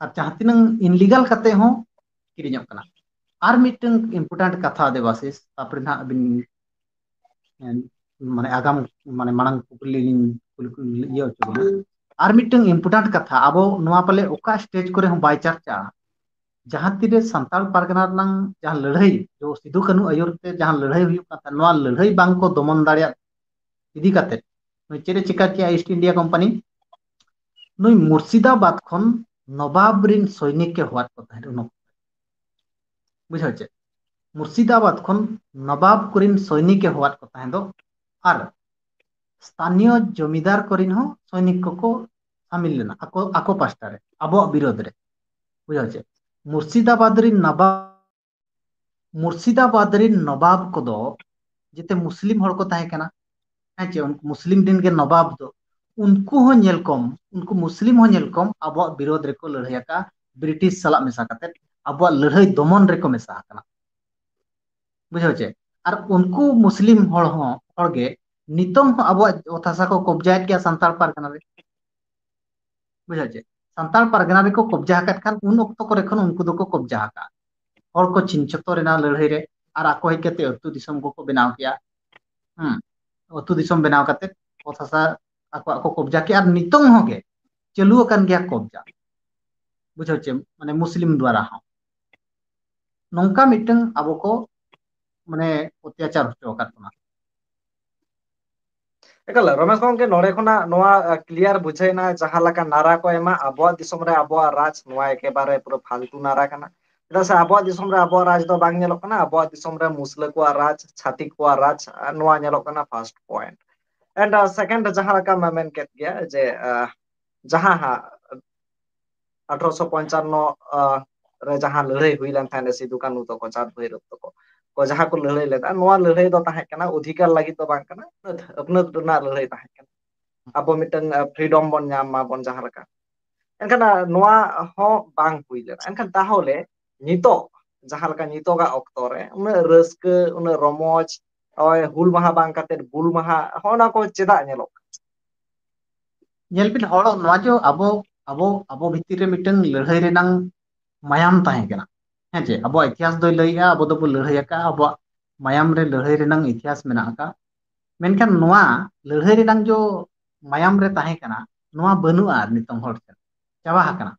ᱟᱨ ᱡᱟᱦᱟᱸ ᱛᱤᱱᱟᱹᱝ ᱤᱱᱞᱤᱜᱟᱞ ᱠᱟᱛᱮ ᱦᱚᱸ ᱠᱤᱨᱤᱧᱚᱜ ᱠᱟᱱᱟ᱾ ᱟᱨ ᱢᱤᱫᱴᱟᱝ ᱤᱢᱯᱚᱨᱴᱮᱱᱴ ᱠᱟᱛᱷᱟ ᱫᱮᱵᱟᱥᱤᱥ, ᱛᱟᱨᱯᱚᱨᱮ ᱱᱟᱦᱟᱜ ᱟᱹᱵᱤᱱ, ᱮ, ᱢᱟᱱᱮ ᱟᱜᱟᱢ, ᱢᱟᱱᱮ ᱢᱟᱲᱟᱝ ᱠᱩᱠᱞᱤ ᱞᱤᱧ ᱠᱩᱞᱤ, ᱠᱩᱞᱤ, ᱤᱭᱟᱹ ᱦᱚᱪᱚ ᱵᱤᱱᱟ᱾ ᱟᱨ ᱢᱤᱫᱴᱟᱝ ᱤᱢᱯᱚᱨᱴᱮᱱᱴ ᱠᱟᱛᱷᱟ, ᱟᱵᱚ ᱱᱚᱣᱟ ᱯᱟᱞᱮ ᱚᱠᱟ ᱥᱴᱮᱡ ᱠᱚᱨᱮ ᱦᱚᱸ ᱵᱟᱭ ᱪᱟᱨᱪᱟᱜᱼᱟ, ᱡᱟᱦᱟᱸ ᱛᱤᱨᱮ ᱥᱟᱱᱛᱟᱲ ᱯᱟᱨᱜᱟᱱᱟ ᱨᱮᱱᱟᱜ ᱡᱟᱦᱟᱸ ᱞᱟᱹᱲᱦᱟᱹᱭ, ᱡᱚ ᱥᱤᱫᱩ ᱠᱟᱹᱱᱦᱩ ᱟᱹᱭᱩᱨ ᱛᱮ ᱡᱟᱦᱟᱸ ᱞᱟᱹᱲᱦᱟᱹᱭ ᱦᱩᱭᱩᱜ ᱠᱟᱱ ᱛᱟᱦᱮᱸᱫ, ᱱᱚᱣᱟ ᱞᱟᱹᱲᱦᱟᱹᱭ ᱵᱟᱝ ᱠᱚ ᱫᱚᱢᱚᱱ ᱫᱟᱲᱮᱭᱟᱜ ᱤᱫᱤ ᱠᱟᱛᱮ ᱱᱩᱭ ᱪᱮᱫ ᱮ ᱪᱤᱠᱟ ᱠᱮᱜᱼᱟ ᱤᱥᱴ ᱤᱱᱰᱤᱭᱟ ᱠᱳᱢᱯᱟᱱᱤ? ᱱᱩᱭ ᱢᱩᱨᱥᱤᱫᱟᱵᱟᱫ ᱠᱷᱚᱱ ᱱᱚᱵᱟᱵ ᱨᱤᱱ ᱥᱚᱭᱱᱤᱠ ᱮ ᱦᱚᱦᱚᱣᱟᱫ ᱠᱚ ᱛᱟᱦᱮᱸᱫ ᱩᱱ ᱚᱠᱛᱚ᱾ ᱵᱩᱡᱷᱟᱹᱣ ᱪᱮ? ᱢᱩᱨᱥᱤᱫᱟᱵᱟᱫ ᱠᱷᱚᱱ ᱱᱚᱵᱟᱵ ᱠᱚᱨᱤᱱ ᱥᱚᱭᱱᱤᱠ ᱮ ᱦᱚᱦᱚᱣᱟᱫ ᱠᱚ ᱛᱟᱦᱮᱸ ᱫᱚ, ᱟᱨ ᱥᱛᱷᱟᱱᱤᱭᱚ ᱡᱚᱢᱤᱫᱟᱨ ᱠᱚᱨᱤᱱ ᱦᱚᱸ ᱥᱚᱭᱱᱤᱠ ᱠᱚᱠᱚ ᱥᱟᱢᱤᱞ ᱞᱮᱱᱟ ᱟᱠᱚ, ᱟᱠᱚ ᱯᱟᱥᱴᱟ ᱨᱮ, ᱟᱵᱚᱣᱟᱜ ᱵᱤᱨᱳᱫᱷ ᱨᱮ᱾ ᱵᱩᱡᱷᱟᱹᱣ ᱪᱮ? ᱢᱩᱨᱥᱤᱫᱟᱵᱟᱫ ᱨᱤᱱ ᱱᱟᱵᱟᱵ, ᱢᱩᱨᱥᱤᱫᱟᱵᱟᱫ ᱨᱤᱱ ᱱᱚᱵᱟᱵ ᱠᱚᱫᱚ ᱡᱮᱛᱮ ᱢᱩᱥᱞᱤᱢ ᱦᱚᱲ ᱠᱚ ᱛᱟᱦᱮᱸ ᱠᱟᱱᱟ᱾ ᱦᱮᱸ ᱪᱮ? ᱩᱱᱠᱩ ᱢᱩᱥᱞᱤᱢ ᱨᱤᱱ ᱜᱮ ᱱᱚᱵᱟᱵ ᱫᱚ, ᱩᱱᱠᱩ ᱦᱚᱸ ᱧᱮᱞ ᱠᱚᱢ, ᱩᱱᱠᱩ ᱢᱩᱥᱞᱤᱢ ᱦᱚᱸ ᱧᱮᱞ ᱠᱚᱢ ᱟᱵᱚᱣᱟᱜ ᱵᱤᱨᱳᱫᱷ ᱨᱮᱠᱚ ᱞᱟᱹᱲᱦᱟᱹᱭ ᱟᱠᱟᱫᱼᱟ, ᱵᱨᱤᱴᱤᱥ ᱥᱟᱞᱟᱜ ᱢᱮᱥᱟ ᱠᱟᱛᱮ ᱟᱵᱚᱣᱟᱜ ᱞᱟᱹᱲᱦᱟᱹᱭ ᱫᱚᱢᱚᱱ ᱨᱮᱠᱚ ᱢᱮᱥᱟ ᱟᱠᱟᱱᱟ᱾ ᱵᱩᱡᱷᱟᱹᱣ ᱪᱮ? ᱟᱨ ᱩᱱᱠᱩ ᱢᱩᱥᱞᱤᱢ ᱦᱚᱲ ᱦᱚᱸ, ᱦᱚᱲ ᱜᱮ ᱱᱤᱛᱚᱝ ᱦᱚᱸ ᱟᱵᱚᱣᱟᱜ ᱚᱛ ᱦᱟᱥᱟ ᱠᱚ ᱠᱚᱵᱡᱟᱭᱮᱫ ᱜᱮᱭᱟ ᱥᱟᱱᱛᱟᱲ ᱯᱟᱨᱜᱟᱱᱟ ᱨᱮ᱾ ᱵᱩᱡᱷᱟᱹᱣ ᱪᱮ? ᱥᱟᱱᱛᱟᱲ ᱯᱟᱨᱜᱟᱱᱟ ᱨᱮᱠᱚ ᱠᱚᱵᱡᱟ ᱟᱠᱟᱫ ᱠᱷᱟᱱ ᱩᱱ ᱚᱠᱛᱚ ᱠᱚᱨᱮ ᱠᱷᱚᱱ ᱩᱱᱠᱩ ᱫᱚᱠᱚ ᱠᱚᱵᱡᱟ ᱟᱠᱟᱫᱼᱟ᱾ ᱦᱚᱲ ᱠᱚ ᱪᱷᱤᱝᱪᱷᱚᱛᱚ ᱨᱮᱱᱟᱜ ᱞᱟᱹᱲᱦᱟᱹᱭ ᱨᱮ, ᱟᱨ ᱟᱠᱚ ᱦᱮᱡ ᱠᱟᱛᱮ ᱟᱹᱛᱩ ᱫᱤᱥᱚᱢ ᱠᱚᱠᱚ ᱵᱮᱱᱟᱣ ᱠᱮᱜᱼᱟ᱾ ᱦᱩᱸ, ᱟᱹᱛᱩ ᱫᱤᱥᱚᱢ ᱵᱮᱱᱟᱣ ᱠᱟᱛᱮ ᱚᱛ ᱦᱟᱥᱟ ᱟᱠᱚᱣᱟᱜ ᱠᱚ ᱠᱚᱵᱡᱟ ᱠᱮᱜᱼᱟ, ᱟᱨ ᱱᱤᱛᱚᱝ ᱦᱚᱸ ᱜᱮ ᱪᱟᱹᱞᱩ ᱟᱠᱟᱱ ᱜᱮᱭᱟ ᱠᱚᱵᱡᱟ᱾ ᱵᱩᱡᱷᱟᱹᱣ ᱪᱮ? ᱢᱟᱱᱮ ᱢᱩᱥᱞᱤᱢ ᱫᱣᱟᱨᱟ ᱦᱚᱸ᱾ ᱱᱚᱝᱠᱟ ᱢᱤᱫᱴᱟᱝ ᱟᱵᱚ ᱠᱚ ᱢᱟᱱᱮ ᱚᱛᱛᱟᱪᱟᱨ ᱦᱚᱪᱚ ᱟᱠᱟᱫ ᱵᱚᱱᱟ᱾ ᱮᱠᱟᱞ ᱨᱚᱢᱮᱥ ᱜᱚᱢᱠᱮ, ᱱᱚᱰᱮ ᱠᱷᱚᱱᱟᱜ ᱱᱚᱣᱟ ᱠᱞᱤᱭᱟᱨ ᱵᱩᱡᱷᱟᱹᱣ ᱮᱱᱟ, ᱡᱟᱦᱟᱸ ᱞᱮᱠᱟ ᱱᱟᱨᱟ ᱠᱚ ᱮᱢᱟ ᱟᱵᱚᱣᱟᱜ ᱫᱤᱥᱚᱢ ᱨᱮ ᱟᱵᱚᱣᱟᱜ ᱨᱟᱡᱽ, ᱱᱚᱣᱟ ᱮᱠᱮᱵᱟᱨᱮ ᱯᱩᱨᱟᱹ ᱯᱷᱟᱞᱛᱩ ᱱᱟᱨᱟ ᱠᱟᱱᱟ᱾ ᱪᱮᱫᱟᱜ ᱥᱮ ᱟᱵᱚᱣᱟᱜ ᱫᱤᱥᱚᱢ ᱨᱮ ᱟᱵᱚᱣᱟᱜ ᱨᱟᱡᱽ ᱫᱚ ᱵᱟᱝ ᱧᱮᱞᱚᱜ ᱠᱟᱱᱟ, ᱟᱵᱚᱣᱟᱜ ᱫᱤᱥᱚᱢ ᱨᱮ ᱢᱩᱥᱞᱟᱹ ᱠᱚᱣᱟᱜ ᱨᱟᱡᱽ, ᱪᱷᱟᱹᱛᱤᱠ ᱠᱚᱣᱟᱜ ᱨᱟᱡᱽ, ᱱᱚᱣᱟ ᱧᱮᱞᱚᱜ ᱠᱟᱱᱟ first point. And second, ᱡᱟᱦᱟᱸ ᱞᱮᱠᱟ ᱢᱮᱱ ᱠᱮᱫ ᱜᱮᱭᱟ ᱡᱮ ᱡᱟᱦᱟᱸ ᱦᱟᱸᱜ ᱟᱴᱷᱨᱚᱥᱚ ᱯᱚᱧᱪᱟᱱᱱᱚ ᱨᱮ ᱡᱟᱦᱟᱸ ᱞᱟᱹᱲᱦᱟᱹᱭ ᱦᱩᱭ ᱞᱮᱱ ᱛᱟᱦᱮᱸᱫ ᱥᱤᱫᱩ ᱠᱟᱹᱱᱦᱩ ᱛᱟᱠᱚ, ᱪᱟᱸᱫᱽ ᱵᱷᱳᱭᱨᱳᱵ ᱛᱟᱠᱚ ᱠᱚ ᱡᱟᱦᱟᱸ ᱠᱚ ᱞᱟᱹᱲᱦᱟᱹᱭ ᱞᱮᱫᱟ, ᱱᱚᱣᱟ ᱞᱟᱹᱲᱦᱟᱹᱭ ᱫᱚ ᱛᱟᱦᱮᱸ ᱠᱟᱱᱟ ᱚᱫᱷᱤᱠᱟᱨ ᱞᱟᱹᱜᱤᱫ ᱫᱚ ᱵᱟᱝ ᱠᱟᱱᱟ, ᱟᱹᱯᱱᱟᱹᱛ ᱨᱮᱱᱟᱜ ᱞᱟᱹᱲᱦᱟᱹᱭ ᱛᱟᱦᱮᱸ ᱠᱟᱱᱟ᱾ ᱟᱵᱚ ᱢᱤᱫᱴᱟᱝ freedom ᱵᱚᱱ ᱧᱟᱢ ᱢᱟᱵᱚᱱ ᱡᱟᱦᱟᱸ ᱞᱮᱠᱟ᱾ ᱮᱱᱠᱷᱟᱱ ᱱᱚᱣᱟ ᱦᱚᱸ ᱵᱟᱝ ᱦᱩᱭ ᱞᱮᱱᱟ᱾ ᱮᱱᱠᱷᱟᱱ ᱛᱟᱦᱚᱞᱮ ᱱᱤᱛᱚᱜ ᱡᱟᱦᱟᱸ ᱞᱮᱠᱟ ᱱᱤᱛᱚᱜᱟᱜ ᱚᱠᱛᱚ ᱨᱮ ᱩᱱᱟᱹᱜ ᱨᱟᱹᱥᱠᱟᱹ, ᱩᱱᱟᱹᱜ ᱨᱚᱢᱚᱡᱽ, ᱦᱩᱞ ᱢᱟᱦᱟ ᱵᱟᱝ ᱠᱟᱛᱮ ᱵᱩᱞ ᱢᱟᱦᱟ, ᱦᱚᱸᱜᱼᱚ ᱱᱟ ᱠᱚ ᱪᱮᱫᱟᱜ ᱧᱮᱞᱚᱜ ᱠᱟᱱᱟ? ᱧᱮᱞ ᱵᱤᱱ ᱦᱚᱲ, ᱱᱚᱣᱟ ᱡᱮ ᱟᱵᱚ ᱟᱵᱚ ᱟᱵᱚ ᱵᱷᱤᱛᱤᱨ ᱨᱮ ᱢᱤᱫᱴᱟᱝ ᱞᱟᱹᱲᱦᱟᱹᱭ ᱨᱮᱱᱟᱝ ᱢᱟᱭᱟᱢ ᱛᱟᱦᱮᱸ ᱠᱟᱱᱟ᱾ ᱦᱮᱸ ᱪᱮ, ᱟᱵᱚᱣᱟᱜ ᱤᱛᱤᱦᱟᱥ ᱫᱚᱭ ᱞᱟᱹᱭᱮᱜᱼᱟ, ᱟᱵᱚ ᱫᱚᱵᱚ ᱞᱟᱹᱲᱦᱟᱹᱭ ᱟᱠᱟᱫᱼᱟ, ᱟᱵᱚᱣᱟᱜ ᱢᱟᱭᱟᱢ ᱨᱮ ᱞᱟᱹᱲᱦᱟᱹᱭ ᱨᱮᱱᱟᱝ ᱤᱛᱤᱦᱟᱥ ᱢᱮᱱᱟᱜ ᱟᱠᱟᱫ᱾ ᱢᱮᱱᱠᱷᱟᱱ ᱱᱚᱣᱟ ᱞᱟᱹᱲᱦᱟᱹᱭ ᱨᱮᱱᱟᱝ ᱡᱚ ᱢᱟᱭᱟᱢ ᱨᱮ ᱛᱟᱦᱮᱸ ᱠᱟᱱᱟ, ᱱᱚᱣᱟ ᱵᱟᱹᱱᱩᱜᱼᱟ ᱟᱨ ᱱᱤᱛᱚᱝ ᱦᱚᱲ ᱴᱷᱮᱱ᱾ ᱪᱟᱵᱟ ᱟᱠᱟᱱᱟ,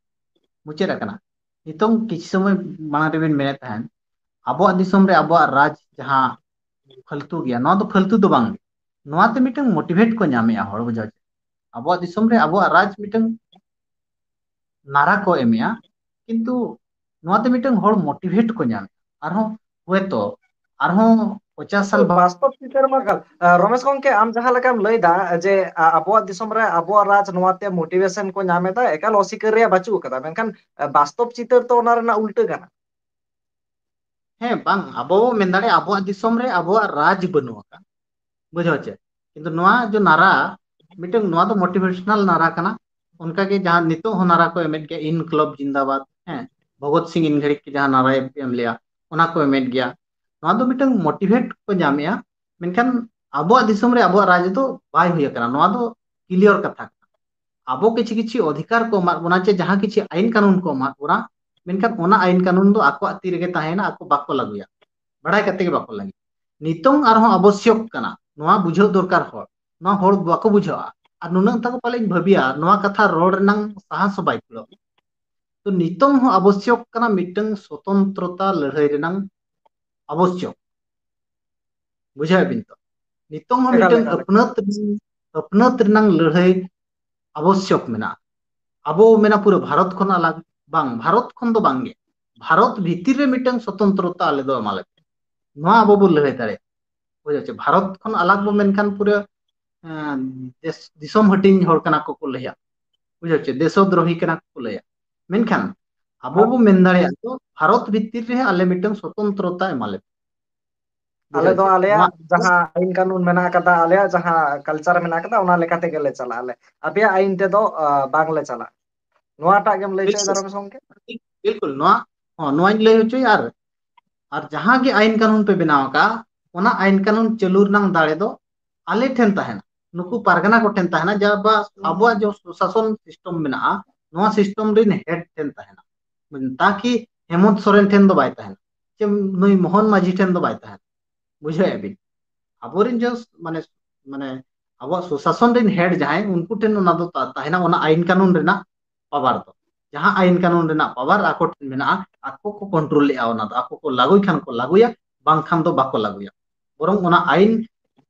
ᱢᱩᱪᱟᱹᱫ ᱟᱠᱟᱱᱟ᱾ ᱱᱤᱛᱚᱝ ᱠᱤᱪᱷᱩ ᱥᱚᱢᱚᱭ ᱢᱟᱲᱟᱝ ᱨᱮᱵᱤᱱ ᱢᱮᱱᱮᱫ ᱛᱟᱦᱮᱸᱱ, ᱟᱵᱚᱣᱟᱜ ᱫᱤᱥᱚᱢ ᱨᱮ ᱟᱵᱚᱣᱟᱜ ᱨᱟᱡᱽ ᱡᱟᱦᱟᱸ ᱯᱷᱟᱹᱞᱛᱩ ᱜᱮᱭᱟ, ᱱᱚᱣᱟ ᱫᱚ ᱯᱷᱟᱹᱞᱛᱩ ᱫᱚ ᱵᱟᱝ᱾ ᱱᱚᱣᱟᱛᱮ ᱢᱤᱫᱴᱟᱝ motivate ᱠᱚ ᱧᱟᱢᱮᱜᱼᱟ ᱦᱚᱲ, ᱵᱩᱡᱷᱟᱹᱣ ᱪᱮ? ᱟᱵᱚᱣᱟᱜ ᱫᱤᱥᱚᱢ ᱨᱮ ᱟᱵᱚᱣᱟᱜ ᱨᱟᱡᱽ ᱢᱤᱫᱴᱟᱝ ᱱᱟᱨᱟ ᱠᱚ ᱮᱢᱮᱜᱼᱟ, ᱠᱤᱱᱛᱩ ᱱᱚᱣᱟᱛᱮ ᱢᱤᱫᱴᱟᱝ ᱦᱚᱲ motivate ᱠᱚ ᱧᱟᱢᱮᱜᱼᱟ᱾ ᱟᱨᱦᱚᱸ ᱦᱚᱭᱛᱚ ᱟᱨᱦᱚᱸ ᱯᱚᱪᱟᱥ ᱥᱟᱞ ᱵᱟᱫ ᱵᱟᱥᱛᱚᱵ ᱪᱤᱛᱟᱹᱨ ᱢᱟ ᱠᱟᱱ᱾ ᱨᱚᱢᱮᱥ ᱜᱚᱢᱠᱮ, ᱟᱢ ᱡᱟᱦᱟᱸ ᱞᱮᱠᱟᱢ ᱞᱟᱹᱭᱫᱟ ᱡᱮ ᱟ, ᱟᱵᱚᱣᱟᱜ ᱫᱤᱥᱚᱢ ᱨᱮ ᱟᱵᱚᱣᱟᱜ ᱨᱟᱡᱽ, ᱱᱚᱣᱟᱛᱮ motivation ᱠᱚ ᱧᱟᱢ ᱮᱫᱟ, ᱮᱠᱟᱞ ᱚᱥᱤᱠᱟᱹᱨ ᱨᱮᱭᱟᱜ ᱵᱟᱹᱪᱩᱜ ᱟᱠᱟᱫᱟ, ᱢᱮᱱᱠᱷᱟᱱ ᱟ, ᱵᱟᱥᱛᱚᱵ ᱪᱤᱛᱟᱹᱨ ᱛᱚ ᱚᱱᱟ ᱨᱮᱱᱟᱜ ᱩᱞᱴᱟᱹ ᱠᱟᱱᱟ᱾ ᱦᱮᱸ, ᱵᱟᱝ, ᱟᱵᱚ ᱵᱚ ᱢᱮᱱ ᱫᱟᱲᱮᱭᱟᱜᱼᱟ ᱟᱵᱚᱣᱟᱜ ᱫᱤᱥᱚᱢ ᱨᱮ ᱟᱵᱚᱣᱟᱜ ᱨᱟᱡᱽ ᱵᱟᱹᱱᱩᱜ ᱟᱠᱟᱫ, ᱵᱩᱡᱷᱟᱹᱣ ᱪᱮ? ᱠᱤᱱᱛᱩ ᱱᱚᱣᱟ ᱡᱮ ᱱᱟᱨᱟ, ᱢᱤᱫᱴᱟᱝ ᱱᱚᱣᱟ ᱫᱚ motivational ᱱᱟᱨᱟ ᱠᱟᱱᱟ᱾ ᱚᱱᱠᱟᱜᱮ ᱡᱟᱦᱟᱸ ᱱᱤᱛᱚᱜ ᱦᱚᱸ ᱱᱟᱨᱟ ᱠᱚ ᱮᱢᱮᱫ ᱜᱮᱭᱟ, ᱤᱱᱠᱞᱟᱵ ᱡᱤᱱᱫᱟᱵᱟᱫ, ᱦᱮᱸ, ᱵᱷᱚᱜᱚᱛ ᱥᱤᱝ ᱤᱱ ᱜᱷᱟᱹᱲᱤᱡ ᱡᱟᱦᱟᱸ ᱱᱟᱨᱟᱭ ᱮᱢ ᱞᱮᱜᱼᱟ, ᱚᱱᱟ ᱠᱚ ᱮᱢᱮᱫ ᱜᱮᱭᱟ᱾ ᱱᱚᱣᱟ ᱫᱚ ᱢᱤᱫᱴᱟᱝ motivate ᱠᱚ ᱧᱟᱢᱮᱜᱼᱟ, ᱢᱮᱱᱠᱷᱟᱱ ᱟᱵᱚᱣᱟᱜ ᱫᱤᱥᱚᱢ ᱨᱮ ᱟᱵᱚᱣᱟᱜ ᱨᱟᱡᱽ ᱫᱚ ᱵᱟᱭ ᱦᱩᱭ ᱟᱠᱟᱱᱟ᱾ ᱱᱚᱣᱟ ᱫᱚ clear ᱠᱟᱛᱷᱟ ᱠᱟᱱᱟ᱾ ᱟᱵᱚ ᱠᱤᱪᱷᱤ ᱠᱤᱪᱷᱤ ᱚᱫᱷᱤᱠᱟᱨ ᱠᱚ ᱮᱢᱟᱫ ᱵᱚᱱᱟ, ᱪᱮ ᱡᱟᱦᱟᱸ ᱠᱤᱪᱷᱤ ᱟᱭᱤᱱ ᱠᱟᱹᱱᱩᱱ ᱠᱚ ᱮᱢᱟᱫ ᱵᱚᱱᱟ, ᱢᱮᱱᱠᱷᱟᱱ ᱚᱱᱟ ᱟᱭᱤᱱ ᱠᱟᱹᱱᱩᱱ ᱫᱚ ᱟᱠᱚᱣᱟᱜ ᱛᱤ ᱨᱮᱜᱮ ᱛᱟᱦᱮᱸᱭᱮᱱᱟ, ᱟᱠᱚ ᱵᱟᱠᱚ ᱞᱟᱹᱜᱩᱭᱟ, ᱵᱟᱲᱟᱭ ᱠᱟᱛᱮ ᱜᱮ ᱵᱟᱠᱚ ᱞᱟᱹᱜᱩᱭᱟ᱾ ᱱᱤᱛᱚᱝ ᱟᱨᱦᱚᱸ ᱟᱵᱚᱥᱭᱚᱠ ᱠᱟᱱᱟ, ᱱᱚᱣᱟ ᱵᱩᱡᱷᱟᱹᱣ ᱫᱚᱨᱠᱟᱨ ᱦᱚᱲ, ᱱᱚᱣᱟ ᱦᱚᱲ ᱵᱟᱠᱚ ᱵᱩᱡᱷᱟᱹᱣᱟ᱾ ᱟᱨ ᱱᱩᱱᱟᱹᱜ ᱛᱟᱠᱚ ᱯᱟᱞᱮᱧ ᱵᱷᱟᱹᱵᱤᱭᱟ, ᱱᱚᱣᱟ ᱠᱟᱛᱷᱟ ᱨᱚᱲ ᱨᱮᱱᱟᱝ ᱥᱟᱦᱟᱥ ᱦᱚᱸ ᱵᱟᱭ ᱠᱩᱞᱟᱹᱜᱼᱟ᱾ ᱛᱚ ᱱᱤᱛᱚᱝ ᱦᱚᱸ ᱟᱵᱚᱥᱭᱚᱠ ᱠᱟᱱᱟ ᱢᱤᱫᱴᱟᱝ ᱥᱚᱛᱚᱱᱛᱨᱚᱛᱟ ᱞᱟᱹᱲᱦᱟᱹᱭ ᱨᱮᱱᱟᱝ ᱟᱵᱚᱥᱭᱚᱠ᱾ ᱵᱩᱡᱷᱟᱹᱣᱮᱫ ᱵᱤᱱ ᱛᱚ? ᱱᱤᱛᱚᱝ ᱦᱚᱸ ᱮᱠᱟᱞ, ᱢᱤᱫᱴᱟᱝ ᱮᱠᱟᱞ, ᱮᱠᱟᱞ᱾ ᱟᱹᱯᱱᱟᱹᱛ ᱨᱮᱱᱟᱝ, ᱟᱹᱯᱱᱟᱹᱛ ᱨᱮᱱᱟᱝ ᱞᱟᱹᱲᱦᱟᱹᱭ ᱟᱵᱚᱥᱭᱚᱠ ᱢᱮᱱᱟᱜᱼᱟ᱾ ᱟᱵᱚ ᱢᱮᱱᱟ ᱯᱩᱨᱟᱹ ᱵᱷᱟᱨᱚᱛ ᱠᱷᱚᱱ ᱟᱞᱟᱜᱽ, ᱵᱟᱝ, ᱵᱷᱟᱨᱚᱛ ᱠᱷᱚᱱ ᱫᱚ ᱵᱟᱝᱜᱮ, ᱵᱷᱟᱨᱚᱛ ᱵᱷᱤᱛᱤᱨ ᱨᱮ ᱢᱤᱫᱴᱟᱝ ᱥᱚᱛᱚᱱᱛᱨᱚᱛᱟ ᱟᱞᱮ ᱫᱚ ᱮᱢᱟᱞᱮ ᱯᱮ᱾ ᱱᱚᱣᱟ ᱟᱵᱚ ᱵᱚ ᱞᱟᱹᱲᱦᱟᱹᱭ ᱫᱟᱲᱮᱭᱟᱜᱼᱟ᱾ ᱵᱩᱡᱷᱟᱹᱣ ᱪᱮ? ᱵᱷᱟᱨᱚᱛ ᱠᱷᱚᱱ ᱟᱞᱟᱜᱽ ᱵᱚ ᱢᱮᱱᱠᱷᱟᱱ ᱯᱩᱨᱟᱹ, ᱮᱸ, ᱫᱮᱥ, ᱫᱤᱥᱚᱢ ᱦᱟᱹᱴᱤᱧ ᱦᱚᱲ ᱠᱟᱱᱟ ᱠᱚ ᱠᱚ ᱞᱟᱹᱭᱟ᱾ ᱵᱩᱡᱷᱟᱹᱣ ᱪᱮ? ᱫᱮᱥᱚ ᱫᱨᱳᱦᱤ ᱠᱟᱱᱟ ᱠᱚ ᱠᱚ ᱞᱟᱹᱭᱟ᱾ ᱢᱮᱱᱠᱷᱟᱱ ᱟᱵᱚ ᱵᱷᱟᱨᱚᱛ ᱵᱚ ᱢᱮᱱ ᱫᱟᱲᱮᱭᱟᱜᱼᱟ ᱫᱚ ᱵᱷᱟᱨᱚᱛ ᱵᱷᱤᱛᱤᱨ ᱨᱮ ᱟᱞᱮ ᱢᱤᱫᱴᱟᱝ ᱥᱚᱛᱚᱱᱛᱨᱚᱛᱟ ᱮᱢᱟᱞᱮ ᱯᱮ᱾ ᱟᱞᱮ ᱵᱩᱡᱷᱟᱹᱣ ᱫᱚ ᱪᱮ? ᱟᱞᱮᱭᱟᱜ ᱱᱚᱣᱟ ᱡᱟᱦᱟᱸ ᱟᱹᱭᱤᱱ ᱠᱟᱹᱱᱩᱱ ᱢᱮᱱᱟᱜ ᱟᱠᱟᱫᱟ, ᱟᱞᱮᱭᱟᱜ ᱡᱟᱦᱟᱸ culture ᱢᱮᱱᱟᱜ ᱟᱠᱟᱫᱟ, ᱚᱱᱟ ᱞᱮᱠᱟ ᱛᱮᱜᱮ ᱞᱮ ᱪᱟᱞᱟᱜᱼᱟ ᱟᱞᱮ᱾ ᱟᱯᱮᱭᱟᱜ ᱟᱹᱭᱤᱱ ᱛᱮᱫᱚ, ᱟ, ᱵᱟᱝᱞᱮ ᱪᱟᱞᱟᱜᱼᱟ᱾ ᱱᱚᱣᱟᱴᱟᱜ ᱜᱮᱢ ᱞᱟᱹᱭ ᱦᱚᱪᱚᱭᱮᱫᱟ, ᱵᱤᱞᱠᱩᱞ᱾ ᱨᱚᱢᱮᱥ ᱜᱚᱢᱠᱮ? ᱵᱤᱞᱠᱩᱞ, ᱱᱚᱣᱟ, ᱦᱚᱸ, ᱱᱚᱣᱟᱧ ᱞᱟᱹᱭ ᱦᱚᱪᱚᱭᱟ᱾ ᱟᱨ, ᱟᱨ ᱡᱟᱦᱟᱸ ᱜᱮ ᱟᱹᱭᱤᱱ ᱠᱟᱹᱱᱩᱱ ᱯᱮ ᱵᱮᱱᱟᱣ ᱟᱠᱟᱫᱼᱟ, ᱚᱱᱟ ᱟᱹᱭᱤᱱ ᱠᱟᱹᱱᱩᱱ ᱪᱟᱹᱞᱩ ᱨᱮᱱᱟᱝ ᱫᱟᱲᱮ ᱫᱚ ᱟᱞᱮ ᱴᱷᱮᱱ ᱛᱟᱦᱮᱱᱟ, ᱱᱩᱠᱩ ᱯᱟᱨᱜᱟᱱᱟ ᱠᱚ ᱴᱷᱮᱱ ᱛᱟᱦᱮᱱᱟ, ᱡᱟ ᱵᱟ ᱟᱵᱚᱣᱟᱜ ᱡᱚ ᱥᱩᱥᱟᱥᱚᱱ system ᱢᱮᱱᱟᱜᱼᱟ, ᱱᱚᱣᱟ system ᱨᱮᱱ head ᱴᱷᱮᱱ ᱛᱟᱦᱮᱱᱟ᱾ ᱛᱟᱠᱤ ᱦᱮᱢᱚᱱᱛ ᱥᱚᱨᱮᱱ ᱴᱷᱮᱱ ᱫᱚ ᱵᱟᱭ ᱛᱟᱦᱮᱱᱟ, ᱪᱮ ᱱᱩᱭ ᱢᱳᱦᱚᱱ ᱢᱟᱹᱡᱷᱤ ᱴᱷᱮᱱ ᱫᱚ ᱵᱟᱭ ᱛᱟᱦᱮᱱᱟ᱾ ᱵᱩᱡᱷᱟᱹᱣᱮᱫ ᱵᱤᱱ? ᱟᱵᱚᱨᱮᱱ ᱡᱚ, ᱢᱟᱱᱮ, ᱢᱟᱱᱮ, ᱟᱵᱚᱣᱟᱜ ᱥᱩᱥᱟᱥᱚᱱ ᱨᱮᱱ head ᱡᱟᱦᱟᱸᱭ, ᱩᱱᱠᱩ ᱴᱷᱮᱱ ᱚᱱᱟ ᱫᱚ ᱛᱟ-, ᱛᱟᱦᱮᱱᱟ, ᱚᱱᱟ ᱟᱹᱭᱤᱱ ᱠᱟᱹᱱᱩᱱ ᱨᱮᱱᱟᱜ power ᱫᱚ᱾ ᱡᱟᱦᱟᱸ ᱟᱹᱭᱤᱱ ᱠᱟᱹᱱᱩᱱ ᱨᱮᱱᱟᱜ power ᱟᱠᱚ ᱴᱷᱮᱱ ᱢᱮᱱᱟᱜᱼᱟ, ᱟᱠᱚ ᱠᱚ control ᱞᱮᱜᱼᱟ ᱚᱱᱟ ᱫᱚ᱾ ᱟᱠᱚ ᱠᱚ ᱞᱟᱹᱜᱩᱭ ᱠᱷᱟᱱ ᱠᱚ ᱞᱟᱹᱜᱩᱭᱟ, ᱵᱟᱝᱠᱷᱟᱱ ᱫᱚ ᱵᱟᱠᱚ ᱞᱟᱹᱜᱩᱭᱟ᱾ ᱵᱚᱨᱚᱝ ᱚᱱᱟ ᱟᱹᱭᱤᱱ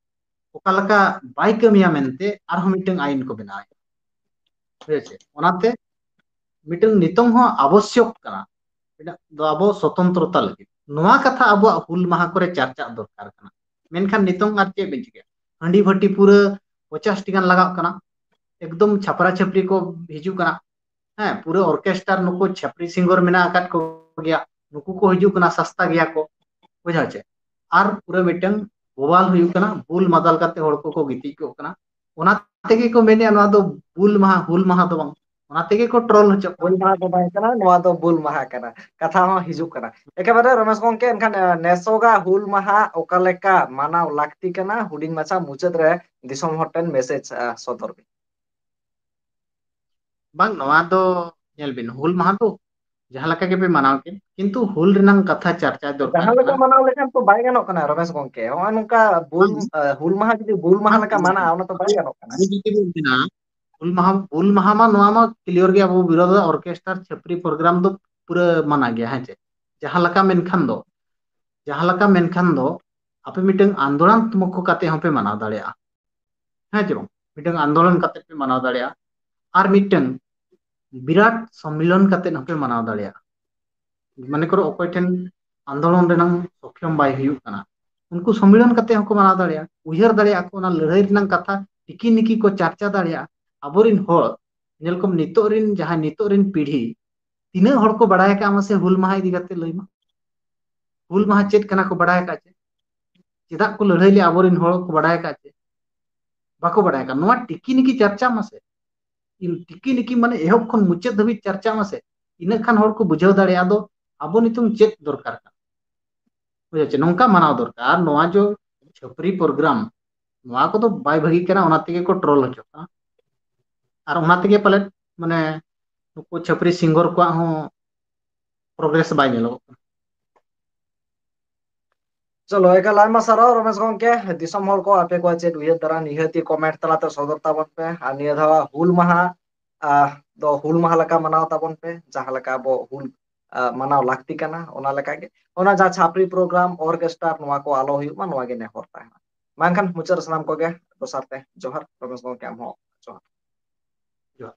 ᱚᱠᱟ ᱞᱮᱠᱟ ᱵᱟᱭ ᱠᱟᱹᱢᱤᱭᱟ ᱢᱮᱱᱛᱮ ᱟᱨᱦᱚᱸ ᱢᱤᱫᱴᱟᱝ ᱟᱹᱭᱤᱱ ᱠᱚ ᱵᱮᱱᱟᱣᱮᱫᱼᱟ᱾ ᱵᱩᱡᱷᱟᱹᱣ ᱪᱮ? ᱚᱱᱟᱛᱮ ᱢᱤᱫᱴᱟᱝ ᱱᱤᱛᱚᱝ ᱦᱚᱸ ᱟᱵᱚᱥᱭᱚᱠ ᱠᱟᱱᱟ, ᱢᱤᱫᱴᱟᱝ ᱫᱚ ᱟᱵᱚ ᱥᱚᱛᱚᱱᱛᱨᱚᱛᱟ ᱞᱟᱹᱜᱤᱫ᱾ ᱱᱚᱣᱟ ᱠᱟᱛᱷᱟ ᱟᱵᱚᱣᱟᱜ ᱦᱩᱞ ᱢᱟᱦᱟ ᱠᱚᱨᱮ ᱪᱟᱨᱪᱟᱜ ᱫᱚᱨᱠᱟᱨ ᱠᱟᱱᱟ᱾ ᱢᱮᱱᱠᱷᱟᱱ ᱱᱤᱛᱚᱝ ᱟᱨ ᱪᱮᱫ ᱵᱤᱱ ᱪᱤᱠᱟᱹᱭᱟ? ᱦᱟᱺᱰᱤ ᱵᱷᱟᱹᱴᱤ ᱯᱩᱨᱟᱹ ᱯᱚᱪᱟᱥ ᱴᱤ ᱜᱟᱱ ᱞᱟᱜᱟᱜ ᱠᱟᱱᱟ, ᱮᱠᱫᱚᱢ ᱪᱷᱟᱯᱨᱟ ᱪᱷᱟᱯᱨᱤ ᱠᱚ ᱦᱤᱡᱩᱜ ᱠᱟᱱᱟ᱾ ᱦᱮᱸ, ᱯᱩᱨᱟᱹ orchestra, ᱱᱩᱠᱩ ᱪᱷᱟᱯᱨᱤ singer ᱢᱮᱱᱟᱜ ᱟᱠᱟᱫ ᱠᱚᱜᱮᱭᱟ, ᱱᱩᱠᱩ ᱠᱚ ᱦᱤᱡᱩᱜ ᱠᱟᱱᱟ, ᱥᱟᱥᱛᱟ ᱜᱮᱭᱟ ᱠᱚ, ᱵᱩᱡᱷᱟᱹᱣ ᱪᱮ? ᱟᱨ ᱯᱩᱨᱟᱹ ᱢᱤᱫᱴᱟᱝ ᱵᱳᱵᱟᱞ ᱦᱩᱭᱩᱜ ᱠᱟᱱᱟ, ᱵᱩᱞ ᱢᱟᱛᱟᱞ ᱠᱟᱛᱮ ᱦᱚᱲ ᱠᱚᱠᱚ ᱜᱤᱛᱤᱡ ᱠᱚᱜ ᱠᱟᱱᱟ᱾ ᱚᱱᱟ ᱛᱮᱜᱮ ᱠᱚ ᱢᱮᱱᱮᱫᱼᱟ ᱱᱚᱣᱟ ᱫᱚ ᱵᱩᱞ ᱢᱟᱦᱟ, ᱦᱩᱞ ᱢᱟᱦᱟ ᱫᱚ ᱵᱟᱝ, ᱚᱱᱟ ᱛᱮᱜᱮ ᱠᱚ troll ᱦᱚᱪᱚᱜ ᱦᱩᱞ ᱠᱟᱱᱟ᱾ ᱢᱟᱦᱟ ᱫᱚ ᱵᱟᱝ ᱠᱟᱱᱟ, ᱱᱚᱣᱟ ᱫᱚ ᱵᱩᱞ ᱢᱟᱦᱟ ᱠᱟᱱᱟ᱾ ᱠᱟᱛᱷᱟ ᱦᱚᱸ ᱦᱤᱡᱩᱜ ᱠᱟᱱᱟ᱾ ᱮᱠᱮᱵᱟᱨᱮ ᱨᱚᱢᱮᱥ ᱜᱚᱢᱠᱮ, ᱮᱱᱠᱷᱟᱱ, ᱮ, ᱱᱮᱥᱚᱜᱟᱜ ᱦᱩᱞ ᱢᱟᱦᱟ ᱚᱠᱟ ᱞᱮᱠᱟ ᱢᱟᱱᱟᱣ ᱞᱟᱹᱠᱛᱤ ᱠᱟᱱᱟ, ᱦᱩᱰᱤᱧ ᱢᱟᱪᱷᱟ ᱢᱩᱪᱟᱹᱫ ᱨᱮ ᱫᱤᱥᱚᱢ ᱦᱚᱲ ᱴᱷᱮᱱ message, ᱮ, ᱥᱚᱫᱚᱨ ᱵᱤᱱ᱾ ᱵᱟᱝ, ᱱᱚᱣᱟ ᱫᱚ ᱧᱮᱞ ᱵᱤᱱ, ᱦᱩᱞ ᱢᱟᱦᱟ ᱫᱚ ᱡᱟᱦᱟᱸ ᱞᱮᱠᱟ ᱜᱮᱯᱮ ᱢᱟᱱᱟᱣ ᱠᱮᱫ, ᱠᱤᱱᱛᱩ ᱦᱩᱞ ᱨᱮᱱᱟᱝ ᱠᱟᱛᱷᱟ ᱪᱟᱨᱪᱟ ᱫᱚᱨᱠᱟᱨ ᱡᱟᱦᱟᱸ ᱞᱮᱠᱟ ᱠᱟᱱᱟ᱾ ᱢᱟᱱᱟᱣ ᱞᱮᱠᱷᱟᱱ ᱛᱚ ᱵᱟᱭ ᱜᱟᱱᱚᱜ ᱠᱟᱱᱟ, ᱨᱚᱢᱮᱥ ᱜᱚᱢᱠᱮ᱾ ᱱᱚᱜᱼᱚᱭ ᱱᱚᱝᱠᱟ ᱵᱩᱞ, ᱵᱟᱝ, ᱮ, ᱦᱩᱞ ᱢᱟᱦᱟ ᱡᱩᱫᱤ ᱵᱩᱞ ᱢᱟᱦᱟ ᱵᱟᱝ, ᱞᱮᱠᱟ ᱵᱟᱝ, ᱢᱟᱱᱟᱜᱼᱟ, ᱚᱱᱟ ᱛᱚ ᱵᱟᱭ ᱜᱟᱱᱚᱜ ᱠᱟᱱᱟ᱾ ᱟᱹᱞᱤᱧ ᱡᱩᱫᱤ ᱵᱤᱱ ᱢᱮᱱᱟ, ᱦᱩᱞ ᱢᱟᱦᱟ, ᱦᱩᱞ ᱢᱟᱦᱟ ᱢᱟ ᱱᱚᱣᱟ ᱢᱟ ᱠᱞᱤᱭᱟᱨ ᱜᱮ, ᱟᱵᱚ ᱵᱤᱨᱳᱫᱷᱟ, ᱚᱨᱠᱮᱥᱴᱟᱨ, ᱪᱷᱟᱹᱯᱨᱤ ᱯᱨᱳᱜᱨᱟᱢ ᱫᱚ ᱯᱩᱨᱟᱹ ᱢᱟᱱᱟ ᱜᱮᱭᱟ, ᱦᱮᱸ ᱪᱮ? ᱡᱟᱦᱟᱸ ᱞᱮᱠᱟ ᱢᱮᱱᱠᱷᱟᱱ ᱫᱚ, ᱡᱟᱦᱟᱸ ᱞᱮᱠᱟ ᱢᱮᱱᱠᱷᱟᱱ ᱫᱚ ᱟᱯᱮ ᱢᱤᱫᱴᱟᱝ ᱟᱱᱫᱳᱞᱚᱱ ᱢᱚᱠᱚ ᱠᱟᱛᱮ ᱦᱚᱸᱯᱮ ᱢᱟᱱᱟᱣ ᱫᱟᱲᱮᱭᱟᱜᱼᱟ, ᱦᱮᱸ ᱪᱮ ᱵᱟᱝ? ᱢᱤᱫᱴᱟᱝ ᱟᱱᱫᱳᱞᱚᱱ ᱠᱟᱛᱮ ᱯᱮ ᱢᱟᱱᱟᱣ ᱫᱟᱲᱮᱭᱟᱜᱼᱟ, ᱟᱨ ᱢᱤᱫᱴᱟᱝ ᱵᱤᱨᱟᱴ ᱥᱚᱢᱢᱮᱞᱚᱱ ᱠᱟᱛᱮ ᱦᱚᱸᱯᱮ ᱢᱟᱱᱟᱣ ᱫᱟᱲᱮᱭᱟᱜᱼᱟ᱾ ᱢᱚᱱᱮ ᱠᱚᱨᱚ ᱚᱠᱚᱭ ᱴᱷᱮᱱ ᱟᱱᱫᱳᱞᱚᱱ ᱨᱮᱱᱟᱜ ᱥᱚᱠᱷᱭᱚᱢ ᱵᱟᱭ ᱦᱩᱭᱩᱜ ᱠᱟᱱᱟ, ᱩᱱᱠᱩ ᱥᱚᱢᱢᱮᱞᱚᱱ ᱠᱟᱛᱮ ᱦᱚᱸᱠᱚ ᱢᱟᱱᱟᱣ ᱫᱟᱲᱮᱭᱟᱜᱼᱟ, ᱩᱭᱦᱟᱹᱨ ᱫᱟᱲᱮᱭᱟᱜᱼᱟ ᱠᱚ, ᱚᱱᱟ ᱞᱟᱹᱲᱦᱟᱹᱭ ᱨᱮᱱᱟᱜ ᱠᱟᱛᱷᱟ ᱴᱤᱠᱤ ᱱᱤᱠᱤ ᱠᱚ ᱪᱟᱨᱪᱟ ᱫᱟᱲᱮᱭᱟᱜᱼᱟ᱾ ᱟᱵᱚᱨᱤᱱ ᱦᱚᱲ, ᱧᱮᱞ ᱠᱚᱢ, ᱱᱤᱛᱚᱜ ᱨᱤᱱ, ᱡᱟᱦᱟᱸᱭ ᱱᱤᱛᱚᱜ ᱨᱤᱱ ᱯᱤᱲᱦᱤ, ᱛᱤᱱᱟᱹᱜ ᱦᱚᱲ ᱠᱚ ᱵᱟᱲᱟᱭ ᱟᱠᱟᱫᱼᱟ ᱢᱟᱥᱮ ᱦᱩᱞ ᱢᱟᱦᱟ ᱤᱫᱤ ᱠᱟᱛᱮ? ᱞᱟᱹᱭ ᱢᱟ, ᱦᱩᱞ ᱢᱟᱦᱟ ᱪᱮᱫ ᱠᱟᱱᱟ ᱠᱚ ᱵᱟᱲᱟᱭ ᱟᱠᱟᱫ ᱪᱮ? ᱪᱮᱫᱟᱜ ᱠᱚ ᱞᱟᱹᱲᱦᱟᱹᱭ ᱞᱮᱫᱼᱟ ᱟᱵᱚᱨᱤᱱ ᱦᱚᱲ ᱠᱚ ᱵᱟᱲᱟᱭ ᱟᱠᱟᱫ ᱪᱮ? ᱵᱟᱠᱚ ᱵᱟᱲᱟᱭ ᱟᱠᱟᱫ᱾ ᱱᱚᱣᱟ ᱴᱤᱠᱤ ᱱᱤᱠᱤ ᱪᱟᱨᱪᱟ ᱢᱟᱥᱮ, ᱤᱱ ᱴᱤᱠᱤ ᱱᱤᱠᱤ ᱢᱟᱱᱮ ᱮᱦᱚᱵ ᱠᱷᱚᱱ ᱢᱩᱪᱟᱹᱫ ᱫᱷᱟᱹᱵᱤᱡ ᱪᱟᱨᱪᱟ ᱢᱟᱥᱮ, ᱤᱱᱟᱹ ᱠᱷᱟᱱ ᱦᱚᱲ ᱠᱚ ᱵᱩᱡᱷᱟᱹᱣ ᱫᱟᱲᱮᱭᱟᱜᱼᱟ ᱫᱚ ᱟᱵᱚ ᱱᱤᱛᱚᱝ ᱪᱮᱫ ᱫᱚᱨᱠᱟᱨ ᱠᱟᱱᱟ᱾ ᱵᱩᱡᱷᱟᱹᱣ ᱪᱮ? ᱱᱚᱝᱠᱟ ᱢᱟᱱᱟᱣ ᱫᱚᱨᱠᱟᱨ᱾ ᱟᱨ ᱱᱚᱣᱟ ᱡᱚ ᱪᱷᱟᱹᱯᱨᱤ ᱯᱨᱳᱜᱨᱟᱢ, ᱱᱚᱣᱟ ᱠᱚᱫᱚ ᱵᱟᱭ ᱵᱷᱟᱹᱜᱤ ᱠᱟᱱᱟ, ᱚᱱᱟ ᱛᱮᱜᱮ ᱠᱚ ᱴᱨᱳᱞ ᱦᱚᱪᱚᱜ ᱠᱟᱱᱟ᱾ ᱟᱨ ᱚᱱᱟ ᱛᱮᱜᱮ ᱯᱟᱞᱮᱫ ᱢᱟᱱᱮ ᱱᱩᱠᱩ ᱪᱷᱟᱹᱯᱨᱤ ᱥᱤᱝᱜᱚᱨ ᱠᱚᱣᱟᱜ ᱦᱚᱸ ᱯᱨᱳᱜᱨᱮᱥ ᱵᱟᱭ ᱧᱮᱞᱚᱜᱚᱜ ᱠᱟᱱᱟ᱾ ᱪᱚᱞᱚ, ᱮᱠᱟᱞ ᱟᱭᱢᱟ ᱥᱟᱨᱦᱟᱣ ᱨᱚᱢᱮᱥ ᱜᱚᱢᱠᱮ᱾ ᱫᱤᱥᱚᱢ ᱦᱚᱲ ᱠᱚ ᱟᱯᱮ ᱠᱚᱣᱟᱜ ᱪᱮᱫ ᱩᱭᱦᱟᱹᱨ ᱫᱷᱟᱨᱟ ᱱᱤᱦᱟᱹᱛᱤ ᱠᱚᱢᱮᱱᱴ ᱛᱟᱞᱟᱛᱮ ᱥᱚᱫᱚᱨ ᱛᱟᱵᱚᱱ ᱯᱮ᱾ ᱟᱨ ᱱᱤᱭᱟᱹ ᱫᱷᱟᱣ ᱦᱩᱞ ᱢᱟᱦᱟ, ᱟᱦ, ᱫᱚ ᱦᱩᱞ ᱢᱟᱦᱟ ᱞᱮᱠᱟ ᱢᱟᱱᱟᱣ ᱛᱟᱵᱚᱱ ᱯᱮ, ᱡᱟᱦᱟᱸ ᱞᱮᱠᱟ ᱟᱵᱚ ᱦᱩᱞ, ᱟᱦ, ᱢᱟᱱᱟᱣ ᱞᱟᱹᱠᱛᱤ ᱠᱟᱱᱟ, ᱚᱱᱟ ᱞᱮᱠᱟᱜᱮ᱾ ᱚᱱᱟ ᱡᱟᱦᱟᱸ ᱪᱷᱟᱯᱨᱤ ᱯᱨᱳᱜᱨᱟᱢ, ᱚᱨᱠᱮᱥᱴᱟᱨ, ᱱᱚᱣᱟ ᱠᱚ ᱟᱞᱚ ᱦᱩᱭᱩᱜ ᱢᱟ, ᱱᱚᱣᱟ ᱜᱮ ᱱᱮᱦᱚᱨ ᱛᱟᱦᱮᱱᱟ᱾ ᱢᱟ ᱮᱱᱠᱷᱟᱱ ᱢᱩᱪᱟᱹᱫ ᱨᱮ ᱥᱟᱱᱟᱢ ᱠᱚᱜᱮ ᱫᱚᱥᱟᱨ ᱛᱮ ᱡᱚᱦᱟᱨ᱾ ᱨᱚᱢᱮᱥ ᱜᱚᱢᱠᱮ, ᱟᱢ ᱦᱚᱸ ᱡᱚᱦᱟᱨ᱾ ᱡᱚᱦᱟᱨ᱾